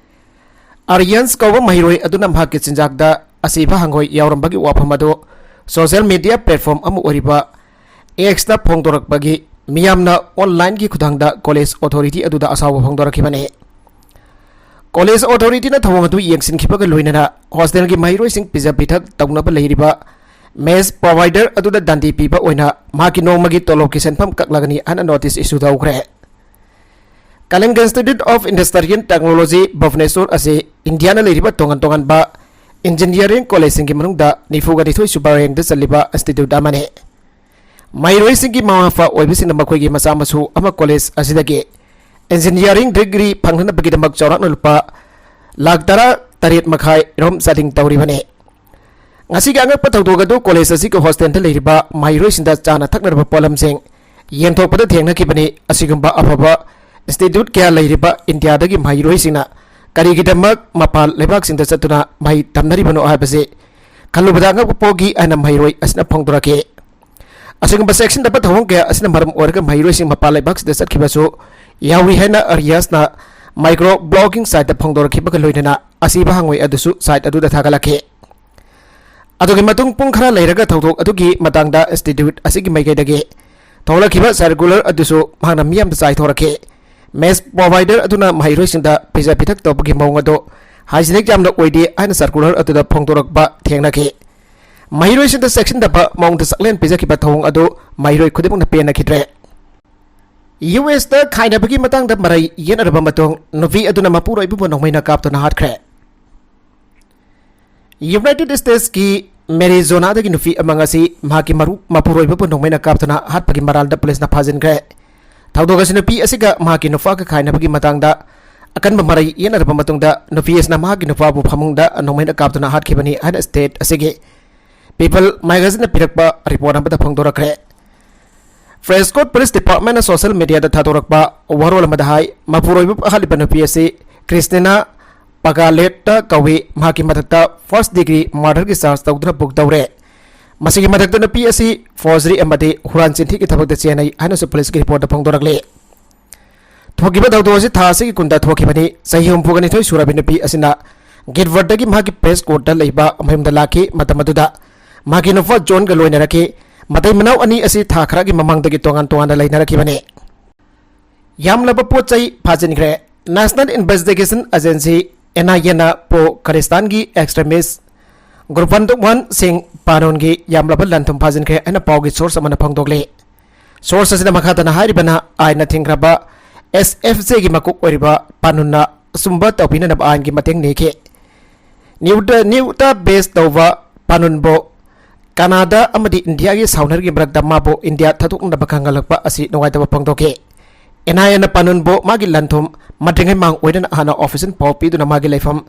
ꯑꯥꯔꯌꯟꯁ ꯀꯧꯕ ꯃꯍꯩꯔꯣꯏ ꯑꯗꯨꯅ ꯃꯍꯥꯛꯀꯤ ꯆꯤꯟꯖꯥꯛꯇ ꯑꯁꯤꯕ ꯍꯪꯉꯣꯏ ꯌꯥꯎꯔꯝꯕꯒꯤ ꯋꯥꯐꯝ ꯑꯗꯨ ꯁꯣꯁꯤꯌꯦꯜ ꯃꯤꯗꯤꯌꯥ ꯄ꯭ꯂꯦꯠꯐꯣꯝ ꯑꯃ ꯑꯣꯏꯔꯤꯕ Xꯇ ꯐꯣꯡꯗꯣꯔꯛꯄꯒꯤ ꯃꯤꯌꯥꯝꯅ ꯑꯣꯟꯂꯥꯏꯟꯒꯤ ꯈꯨꯠꯊꯥꯡꯗ ꯀꯣꯂꯦꯖ ꯑꯣꯊꯣꯔꯤꯇꯤ ꯑꯗꯨꯗ ꯑꯁꯥꯎꯕ ꯐꯣꯡꯗꯣꯔꯛꯈꯤꯕꯅꯤ꯫ ꯀꯣꯂꯦꯖ ꯑꯣꯊꯣꯔꯤꯇꯤꯅ ꯊꯧꯑꯣꯡ ꯑꯗꯨ ꯌꯦꯡꯁꯤꯟꯈꯤꯕꯒ ꯂꯣꯏꯅꯅ ꯍꯣꯁꯇꯦꯜꯒꯤ ꯃꯍꯩꯔꯣꯏꯁꯤꯡ ꯄꯤꯖ ꯄꯤꯊꯛ ꯇꯧꯅꯕ ꯂꯩꯔꯤꯕ ꯃꯦꯁ ꯄ꯭ꯔꯣꯚꯥꯏꯗꯔ ꯑꯗꯨꯗ ꯗꯟꯗꯤ ꯄꯤꯕ ꯑꯣꯏꯅ ꯃꯍꯥꯛꯀꯤ ꯅꯣꯡꯃꯒꯤ ꯇꯣꯂꯣꯞꯀꯤ ꯁꯦꯟꯐꯝ ꯀꯛꯂꯒꯅꯤ ꯍꯥꯏꯅ ꯅꯣꯇꯤꯁ ꯏꯁꯨ ꯇꯧꯈ꯭ꯔꯦ꯫ ꯀꯂꯤꯡꯒ Institute of Industrial Technology ꯚꯨꯕꯅꯦꯁꯣꯔ ꯑꯁꯤ ꯏꯟꯗꯤꯌꯥꯅ ꯂꯩꯔꯤꯕ ꯇꯣꯉꯥꯟ ꯇꯣꯉꯥꯟꯕ ꯏꯟꯖꯤꯅꯤꯌꯥꯔꯤꯡ ꯀꯣꯂꯦꯖꯁꯤꯡꯒꯤ ꯃꯅꯨꯡꯗ ꯅꯤꯐꯨꯒ ꯅꯤꯊꯣꯏ ꯁꯨꯕ ꯔꯦꯡꯗ ꯆꯜꯂꯤꯕ ꯏꯟꯁꯇꯤꯇ꯭ꯌꯨꯠ ꯑꯃꯅꯤ꯫ ꯃꯍꯩꯔꯣꯏꯁꯤꯡꯒꯤ ꯃꯃꯥ ꯃꯄꯥ ꯑꯣꯏꯕꯁꯤꯡꯅ ꯃꯈꯣꯏꯒꯤ ꯃꯆꯥ ꯃꯁꯨ ꯑꯃ ꯀꯣꯂꯦꯖ ꯑꯁꯤꯗꯒꯤ ꯏꯟꯖꯤꯅꯤꯌꯥꯔꯤꯡ ꯗꯤꯒ꯭ꯔꯤ ꯐꯪꯅꯅꯕꯒꯤꯗꯃꯛ ꯆꯥꯎꯔꯥꯛꯅ ꯂꯨꯄꯥ ꯂꯥꯈ ꯇꯔꯥ ꯇꯔꯦꯠ ꯃꯈꯥꯏ ꯔꯣꯝ ꯆꯥꯗꯤꯡ ꯇꯧꯔꯤꯕꯅꯤ꯫ ꯉꯁꯤꯒꯤ ꯑꯉꯛꯄ ꯊꯧꯗꯣꯛ ꯑꯗꯨ ꯀꯣꯂꯦꯖ ꯑꯁꯤꯒꯤ ꯍꯣꯁꯇꯦꯜꯗ ꯂꯩꯔꯤꯕ ꯃꯍꯩꯔꯣꯏꯁꯤꯡꯗ ꯆꯥꯅ ꯊꯛꯅꯔꯕ ꯄꯣꯠꯂꯝꯁꯤꯡ ꯌꯦꯟꯊꯣꯛꯄꯗ ꯊꯦꯡꯅꯈꯤꯕꯅꯤ꯫ ꯑꯁꯤꯒꯨꯝꯕ ꯑꯐꯕ ꯏꯟꯁꯇꯤꯇ꯭ꯌꯨꯠ ꯀꯌꯥ ꯂꯩꯔꯤꯕ ꯏꯟꯗꯤꯌꯥꯗꯒꯤ ꯃꯍꯩꯔꯣꯏꯁꯤꯡꯅ ꯀꯔꯤꯒꯤꯗꯃꯛ ꯃꯄꯥꯟ ꯂꯩꯕꯥꯛꯁꯤꯡꯗ ꯆꯠꯇꯨꯅ ꯃꯍꯩ ꯇꯝꯅꯔꯤꯕꯅꯣ ꯍꯥꯏꯕꯁꯤ ꯈꯜꯂꯨꯕꯗ ꯑꯉꯛꯄ ꯄꯣꯛꯈꯤ ꯍꯥꯏꯅ ꯃꯍꯩꯔꯣꯏ ꯑꯁꯤꯅ ꯐꯣꯡꯗꯣꯔꯛꯈꯤ꯫ ꯑꯁꯤꯒꯨꯝꯕ ꯆꯦꯛꯁꯤꯟꯗꯕ ꯊꯧꯑꯣꯡ ꯀꯌꯥ ꯑꯁꯤꯅ ꯃꯔꯝ ꯑꯣꯏꯔꯒ ꯃꯍꯩꯔꯣꯏꯁꯤꯡ ꯃꯄꯥꯟ ꯂꯩꯕꯥꯛꯁꯤꯗ ꯆꯠꯈꯤꯕꯁꯨ ꯌꯥꯎꯔꯤ ꯍꯥꯏꯅ ꯑꯥꯔꯌꯟꯁꯅ micro blogging site ꯇ ꯐꯣꯡꯗꯣꯔꯛꯈꯤꯕꯒ ꯂꯣꯏꯅꯅ ꯑꯁꯤꯕ ꯍꯪꯉꯣꯏ ꯑꯗꯨꯁꯨ site ꯑꯗꯨꯗ ꯊꯥꯒꯠꯂꯛꯈꯤ꯫ ꯑꯗꯨꯒꯤ ꯃꯇꯨꯡ ꯄꯨꯡ ꯈꯔ ꯂꯩꯔꯒ ꯊꯧꯗꯣꯛ ꯑꯗꯨꯒꯤ ꯃꯇꯥꯡꯗ institute ꯑꯁꯤꯒꯤ ꯃꯥꯏꯀꯩꯗꯒꯤ ꯊꯣꯛꯂꯛꯈꯤꯕ circular ꯑꯗꯨꯁꯨ ꯃꯍꯥꯛꯅ ꯃꯤꯌꯥꯝꯗ ꯆꯥꯏꯊꯣꯔꯛꯈꯤ꯫ Mess provider ꯑꯗꯨꯅ ꯃꯍꯩꯔꯣꯏꯁꯤꯡꯗ ꯄꯤꯖ ꯄꯤꯊꯛ ꯇꯧꯕꯒꯤ ꯃꯑꯣꯡ ꯑꯗꯨ hygienic ꯌꯥꯝꯅ ꯑꯣꯏꯗꯦ ꯍꯥꯏꯅ circular ꯑꯗꯨꯗ ꯐꯣꯡꯗꯣꯔꯛꯄ ꯊꯦꯡꯅꯈꯤ꯫ ꯃꯍꯩꯔꯣꯏꯁꯤꯡꯗ ꯆꯦꯛꯁꯤꯟꯗꯕ ꯃꯑꯣꯡꯗ ꯆꯥꯛꯂꯦꯟ ꯄꯤꯖꯈꯤꯕ ꯊꯧꯑꯣꯡ ꯑꯗꯨ ꯃꯍꯩꯔꯣꯏ ꯈꯨꯗꯤꯡꯃꯛꯅ ꯄꯦꯟꯅꯈꯤꯗ꯭ꯔꯦ꯫ ꯌꯨ ꯑꯦꯁꯇ ꯈꯥꯏꯅꯕꯒꯤ ꯃꯇꯥꯡꯗ ꯃꯔꯩ ꯌꯦꯠꯅꯔꯕ ꯃꯇꯨꯡ, ꯅꯨꯄꯤ ꯑꯗꯨꯅ ꯃꯄꯨꯔꯣꯏꯕꯕꯨ ꯅꯣꯡꯃꯩꯅ ꯀꯥꯞꯇꯨꯅ ꯍꯥꯠꯈ꯭ꯔꯦ꯫ ꯌꯨꯅꯥꯏꯇꯦꯗ ꯁ꯭ꯇꯦꯠꯁꯀꯤ ꯃꯦꯔꯤꯖꯣꯅꯥꯗꯒꯤ ꯅꯨꯄꯤ ꯑꯃ ꯉꯁꯤ ꯃꯍꯥꯛꯀꯤ ꯃꯔꯨꯞ ꯃꯄꯨꯔꯣꯏꯕꯕꯨ ꯅꯣꯡꯃꯩꯅ ꯀꯥꯞꯇꯨꯅ ꯍꯥꯠꯄꯒꯤ ꯃꯔꯥꯜꯗ ꯄꯨꯂꯤꯁꯅ ꯐꯥꯖꯤꯟꯈ꯭ꯔꯦ꯫ ꯊꯧꯗꯣꯛ ꯑꯁꯤ ꯅꯨꯄꯤ ꯑꯁꯤꯒ ꯃꯍꯥꯛꯀꯤ ꯅꯨꯄꯥꯒ ꯈꯥꯏꯅꯕꯒꯤ ꯃꯇꯥꯡꯗ ꯑꯀꯟꯕ ꯃꯔꯩ ꯌꯦꯠꯅꯔꯕ ꯃꯇꯨꯡꯗ, ꯅꯨꯄꯤ ꯑꯁꯤꯅ ꯃꯍꯥꯛꯀꯤ ꯅꯨꯄꯥꯕꯨ ꯐꯃꯨꯡꯗ ꯅꯣꯡꯃꯩꯅ ꯀꯥꯞꯇꯨꯅ ꯍꯥꯠꯈꯤꯕꯅꯤ ꯍꯥꯏꯅ ꯁ꯭ꯇꯦꯠ ꯑꯁꯤꯒꯤ ꯄꯤꯄꯜ ꯃꯦꯒꯥꯖꯤꯟꯅ ꯄꯤꯔꯛꯄ ꯔꯤꯄꯣꯔꯠ ꯑꯃꯗ ꯐꯣꯡꯗꯣꯔꯛꯈ꯭ꯔꯦ꯫ ꯐ꯭ꯔꯦꯟꯁ ꯀꯣꯠ ꯄꯨꯂꯤꯁ ꯗꯤꯄꯥꯔꯠꯃꯦꯟꯅ ꯁꯣꯁꯤꯌꯦꯜ ꯃꯤꯗꯤꯌꯥꯗ ꯊꯥꯗꯣꯔꯛꯄ ꯋꯥꯔꯣꯜ ꯑꯃꯗ ꯍꯥꯏ, ꯃꯄꯨꯔꯣꯏꯕ ꯍꯥꯠꯂꯤꯕ ꯅꯨꯄꯤ ꯑꯁꯤ ꯀ꯭ꯔꯤꯁꯇꯤꯅꯥ ꯄꯥꯒꯥꯂꯦꯠꯇ ꯀꯧꯏ꯫ ꯃꯍꯥꯛꯀꯤ ꯃꯊꯛꯇ ꯐꯥꯔꯁ ꯗꯤꯒ꯭ꯔꯤ ꯃꯔꯗꯔꯒꯤ ꯆꯥꯔꯖ ꯇꯧꯗꯨꯅ ꯕꯨꯛ ꯇꯧꯔꯦ꯫ ꯃꯁꯤꯒꯤ ꯃꯊꯛꯇ ꯅꯨꯄꯤ ꯑꯁꯤ ꯐꯣꯔꯖꯔꯤ ꯑꯃꯗꯤ ꯍꯨꯔꯥꯟ ꯆꯤꯟꯊꯤꯒꯤ ꯊꯕꯛꯇ ꯆꯦꯟꯅꯩ ꯍꯥꯏꯅꯁꯨ ꯄꯨꯂꯤꯁꯀꯤ ꯔꯤꯄꯣꯔꯠꯇ ꯐꯣꯡꯗꯣꯔꯛꯂꯤ꯫ ꯊꯣꯛꯈꯤꯕ ꯊꯧꯗꯣꯛ ꯑꯁꯤ ꯊꯥ ꯑꯁꯤꯒꯤ ꯀꯨꯟꯗ ꯊꯣꯛꯈꯤꯕꯅꯤ꯫ ꯆꯍꯤ ꯍꯨꯝꯐꯨꯒ ꯅꯤꯊꯣꯏ ꯁꯨꯔꯕꯤ ꯅꯨꯄꯤ ꯑꯁꯤꯅ ꯒꯤꯗꯋꯔꯗꯒꯤ ꯃꯍꯥꯛꯀꯤ ꯄ꯭ꯔꯦꯁ ꯀꯣꯠꯇ ꯂꯩꯕ ꯃꯌꯨꯝꯗ ꯂꯥꯛꯈꯤ꯫ ꯃꯇꯝ ꯑꯗꯨꯗ ꯃꯍꯥꯛꯀꯤ ꯅꯨꯄꯥ ꯖꯣꯟꯒ ꯂꯣꯏꯅꯔꯛꯈꯤ꯫ ꯃꯇꯩ ꯃꯅꯥꯎ ꯑꯅꯤ ꯑꯁꯤ ꯊꯥ ꯈꯔꯒꯤ ꯃꯃꯥꯡꯗꯒꯤ ꯇꯣꯉꯥꯟ ꯇꯣꯉꯥꯟꯅ ꯂꯩꯅꯔꯛꯈꯤꯕꯅꯤ꯫ ꯌꯥꯝꯂꯕ ꯄꯣꯠ ꯆꯩ ꯐꯥꯖꯤꯟꯈ꯭ꯔꯦ꯫ National Investigation Agency, N I A ꯅ ꯄ꯭ꯔꯣ ꯈꯔꯤꯁꯇꯥꯟꯒꯤ extremist group ꯍꯟꯗꯣꯛ ꯋꯥꯟ ꯁꯤꯡ ꯄꯥꯅꯣꯟꯒꯤ ꯌꯥꯝꯂꯕ ꯂꯟ ꯊꯨꯝ ꯐꯥꯖꯤꯟꯈ꯭ꯔꯦ ꯍꯥꯏꯅ ꯄꯥꯎꯒꯤ source ꯑꯃꯅ ꯐꯣꯡꯗꯣꯛꯂꯤ꯫ Source ꯑꯁꯤꯅ ꯃꯈꯥ ꯇꯥꯅ ꯍꯥꯏꯔꯤꯕꯅ, ꯑꯥꯏꯟꯅ ꯊꯤꯡꯈ꯭ꯔꯕ S F J ꯒꯤ ꯃꯀꯣꯛ ꯑꯣꯏꯔꯤꯕ ꯄꯥꯅꯨꯟꯅ ꯑꯆꯨꯝꯕ ꯇꯧꯕꯤꯅꯅꯕ ꯑꯥꯏꯟꯒꯤ ꯃꯇꯦꯡ ꯅꯤꯈꯤ꯫ ꯅ꯭ꯌꯨꯇ-, ꯅ꯭ꯌꯨꯇ base ꯇꯧꯕ ꯄꯥꯅꯨꯟꯕꯨ ꯀꯅꯥꯗꯥ ꯑꯃꯗꯤ ꯏꯟꯗꯤꯌꯥꯒꯤ ꯁꯥꯎꯅꯔꯒꯤ ꯃꯔꯛꯇ ꯃꯥꯕꯨ ꯏꯟꯗꯤꯌꯥ ꯊꯥꯗꯣꯛꯅꯅꯕ ꯈꯪꯍꯜꯂꯛꯄ ꯑꯁꯤ ꯅꯨꯡꯉꯥꯏꯇꯕ ꯐꯣꯡꯗꯣꯛꯈꯤ꯫ N I A ꯅ ꯄꯥꯅꯨꯟꯕꯨ ꯃꯥꯒꯤ ꯂꯟ ꯊꯨꯝ ꯃꯗ꯭ꯔꯤꯉꯩ ꯃꯥꯡ ꯑꯣꯏꯅꯅ ꯍꯥꯟꯅ official ꯄꯥꯎ ꯄꯤꯗꯨꯅ ꯃꯥꯒꯤ ꯂꯩꯐꯝ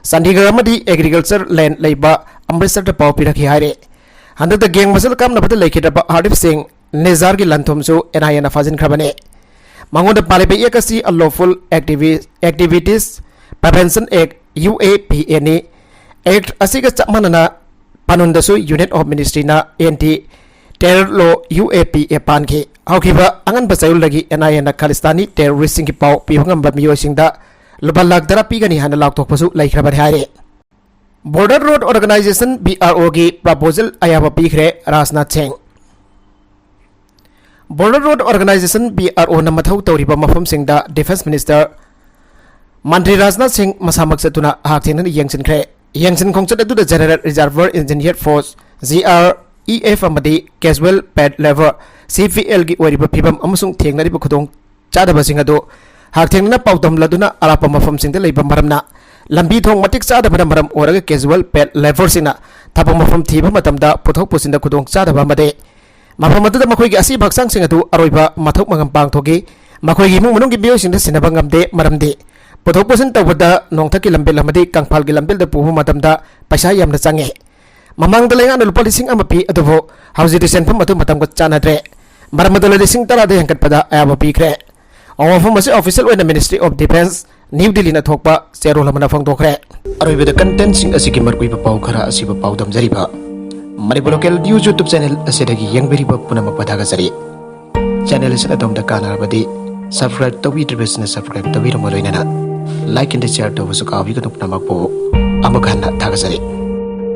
ꯆꯥꯟꯗꯤꯒꯔ ꯑꯃꯗꯤ agriculture land ꯂꯩꯕ ꯑꯃ꯭ꯔꯤꯠꯁꯔꯗ ꯄꯥꯎ ꯄꯤꯔꯛꯈꯤ ꯍꯥꯏꯔꯦ꯫ ꯍꯟꯗꯛꯇ gang ꯃꯁꯦꯜ ꯀꯥꯞꯅꯕꯗ ꯂꯩꯈꯤꯗ꯭ꯔꯕ ꯍꯔꯗꯤꯞ ꯁꯤꯡ ꯅꯤꯖꯥꯔꯒꯤ ꯂꯟ ꯊꯨꯝꯁꯨ N I A ꯅ ꯐꯥꯖꯤꯟꯈ꯭ꯔꯕꯅꯤ꯫ ꯃꯉꯣꯟꯗ ꯄꯥꯜꯂꯤꯕ act ꯑꯁꯤ Unlawful Activi-, Activities Prevention Act, U A P A ꯅꯤ꯫ Act ꯑꯁꯤꯒ ꯆꯞ ꯃꯥꯟꯅꯅ ꯄꯥꯅꯨꯟꯗꯁꯨ Union of Ministry ꯅ Anti Terror Law, U A P A ꯄꯥꯟꯈꯤ꯫ ꯍꯧꯈꯤꯕ ꯑꯉꯟꯕ ꯆꯌꯣꯜꯗꯒꯤ NIAꯅ ꯈꯥꯂꯤꯁꯇꯥꯅꯤ terroristꯁꯤꯡꯒꯤ ꯄꯥꯎ ꯄꯤꯕ ꯉꯝꯕ ꯃꯤꯑꯣꯏꯁꯤꯡꯗ ꯂꯨꯄꯥ ꯂꯥꯈ ꯇꯔꯥ ꯄꯤꯒꯅꯤ ꯍꯥꯏꯅ ꯂꯥꯎꯊꯣꯛꯄꯁꯨ ꯂꯩꯈ꯭ꯔꯕꯅꯤ ꯍꯥꯏꯔꯤ꯫ Border Road Organisation, BROꯒꯤ proposal ꯑꯌꯥꯕ ꯄꯤꯈ꯭ꯔꯦ ꯔꯥꯖꯅꯥꯊ ꯁꯤꯡ꯫ Border Road Organisation, BROꯅ ꯃꯊꯧ ꯇꯧꯔꯤꯕ ꯃꯐꯝꯁꯤꯡꯗ Defence Minister ꯃꯟꯇ꯭ꯔꯤ ꯔꯥꯖꯅꯥꯊ ꯁꯤꯡ ꯃꯁꯥꯃꯛ ꯆꯠꯇꯨꯅ ꯍꯥꯛꯊꯦꯡꯅꯅ ꯌꯦꯡꯁꯤꯟꯈ꯭ꯔꯦ꯫ ꯌꯦꯡꯁꯤꯟ ꯈꯣꯡꯆꯠ ꯑꯗꯨꯗ General Reservoir Engineer Force, GREF, ꯑꯃꯗꯤ Casual Paid Labour, CPLꯒꯤ ꯑꯣꯏꯔꯤꯕ ꯐꯤꯕꯝ ꯑꯃꯁꯨꯡ ꯊꯦꯡꯅꯔꯤꯕ ꯈꯨꯗꯣꯡ ꯆꯥꯗꯕꯁꯤꯡ ꯑꯗꯨ ꯍꯥꯛꯊꯦꯡꯅꯅ ꯄꯥꯎꯗꯝꯂꯗꯨꯅ ꯑꯔꯥꯞꯄ ꯃꯐꯝꯁꯤꯡꯗ ꯂꯩꯕ ꯃꯔꯝꯅ ꯂꯝꯕꯤ ꯊꯣꯡ ꯃꯇꯤꯛ ꯆꯥꯗꯕꯅ ꯃꯔꯝ ꯑꯣꯏꯔꯒ Casual Paid Labourꯁꯤꯡꯅ ꯊꯕꯛ ꯃꯐꯝ ꯊꯤꯕ ꯃꯇꯝꯗ ꯄꯨꯊꯣꯛ ꯄꯨꯁꯤꯟꯗ ꯈꯨꯗꯣꯡ ꯆꯥꯗꯕ ꯑꯃꯗꯤ ꯃꯐꯝ ꯑꯗꯨꯗ ꯃꯈꯣꯏꯒꯤ ꯑꯁꯤꯕ ꯍꯛꯆꯥꯡꯁꯤꯡ ꯑꯗꯨ ꯑꯔꯣꯏꯕ ꯃꯊꯧ ꯃꯉꯝ ꯄꯥꯡꯊꯣꯛꯈꯤ꯫ ꯃꯈꯣꯏꯒꯤ ꯏꯃꯨꯡ ꯃꯅꯨꯡꯒꯤ ꯃꯤꯑꯣꯏꯁꯤꯡꯗ ꯁꯤꯟꯅꯕ ꯉꯝꯗꯦ, ꯃꯔꯝꯗꯤ ꯄꯨꯊꯣꯛ ꯄꯨꯁꯤꯟ ꯇꯧꯕꯗ ꯅꯣꯡꯊꯛꯀꯤ ꯂꯝꯕꯦꯜ ꯑꯃꯗꯤ ꯀꯪꯐꯥꯜꯒꯤ ꯂꯝꯕꯦꯜꯗ ꯄꯨꯕ ꯃꯇꯝꯗ ꯄꯩꯁꯥ ꯌꯥꯝꯅ ꯆꯪꯉꯤ꯫ ꯃꯃꯥꯡꯗ ꯂꯩꯉꯥꯛꯅ ꯂꯨꯄꯥ ꯂꯤꯁꯤꯡ ꯑꯃ ꯄꯤ, ꯑꯗꯨꯕꯨ ꯍꯧꯖꯤꯛꯇꯤ ꯁꯦꯟꯐꯝ ꯑꯗꯨ ꯃꯇꯝꯒ ꯆꯥꯟꯅꯗ꯭ꯔꯦ꯫ ꯃꯔꯝ ꯑꯗꯨꯅ ꯂꯤꯁꯤꯡ ꯇꯔꯥꯗ ꯍꯦꯟꯒꯠꯄꯗ ꯑꯌꯥꯕ ꯄꯤꯈ꯭ꯔꯦ꯫ ꯋꯥꯐꯝ ꯑꯁꯤ official ꯑꯣꯏꯅ Ministry of Defence, New Delhiꯅ ꯊꯣꯛꯄ ꯆꯦꯔꯣꯜ ꯑꯃꯅ ꯐꯣꯡꯗꯣꯛꯈ꯭ꯔꯦ꯫ ꯑꯔꯣꯏꯕꯗ contentꯁꯤꯡ ꯑꯁꯤꯒꯤ ꯃꯔꯨꯑꯣꯏꯕ ꯄꯥꯎ ꯈꯔ ꯑꯁꯤꯕꯨ ꯄꯥꯎꯗꯝꯖꯔꯤꯕ Manipur Local News YouTube channel ꯑꯁꯤꯗꯒꯤ ꯌꯦꯡꯕꯤꯔꯤꯕ ꯄꯨꯝꯅꯃꯛꯄꯨ ꯊꯥꯒꯠꯆꯔꯤ꯫ Channel ꯑꯁꯤꯅ ꯑꯗꯣꯝꯗ ꯀꯥꯟꯅꯔꯕꯗꯤ subscribe ꯇꯧꯕꯤꯗ꯭ꯔꯤꯕꯁꯤꯡꯅ subscribe ꯇꯧꯕꯤꯔꯝꯕ ꯂꯣꯏꯅꯅ like and share ꯇꯧꯕꯁꯨ ꯀꯥꯎꯕꯤꯒꯅꯨ꯫ ꯄꯨꯝꯅꯃꯛꯄꯨ ꯑꯃꯨꯛ ꯍꯟꯅ ꯊꯥꯒꯠꯆꯔꯤ꯫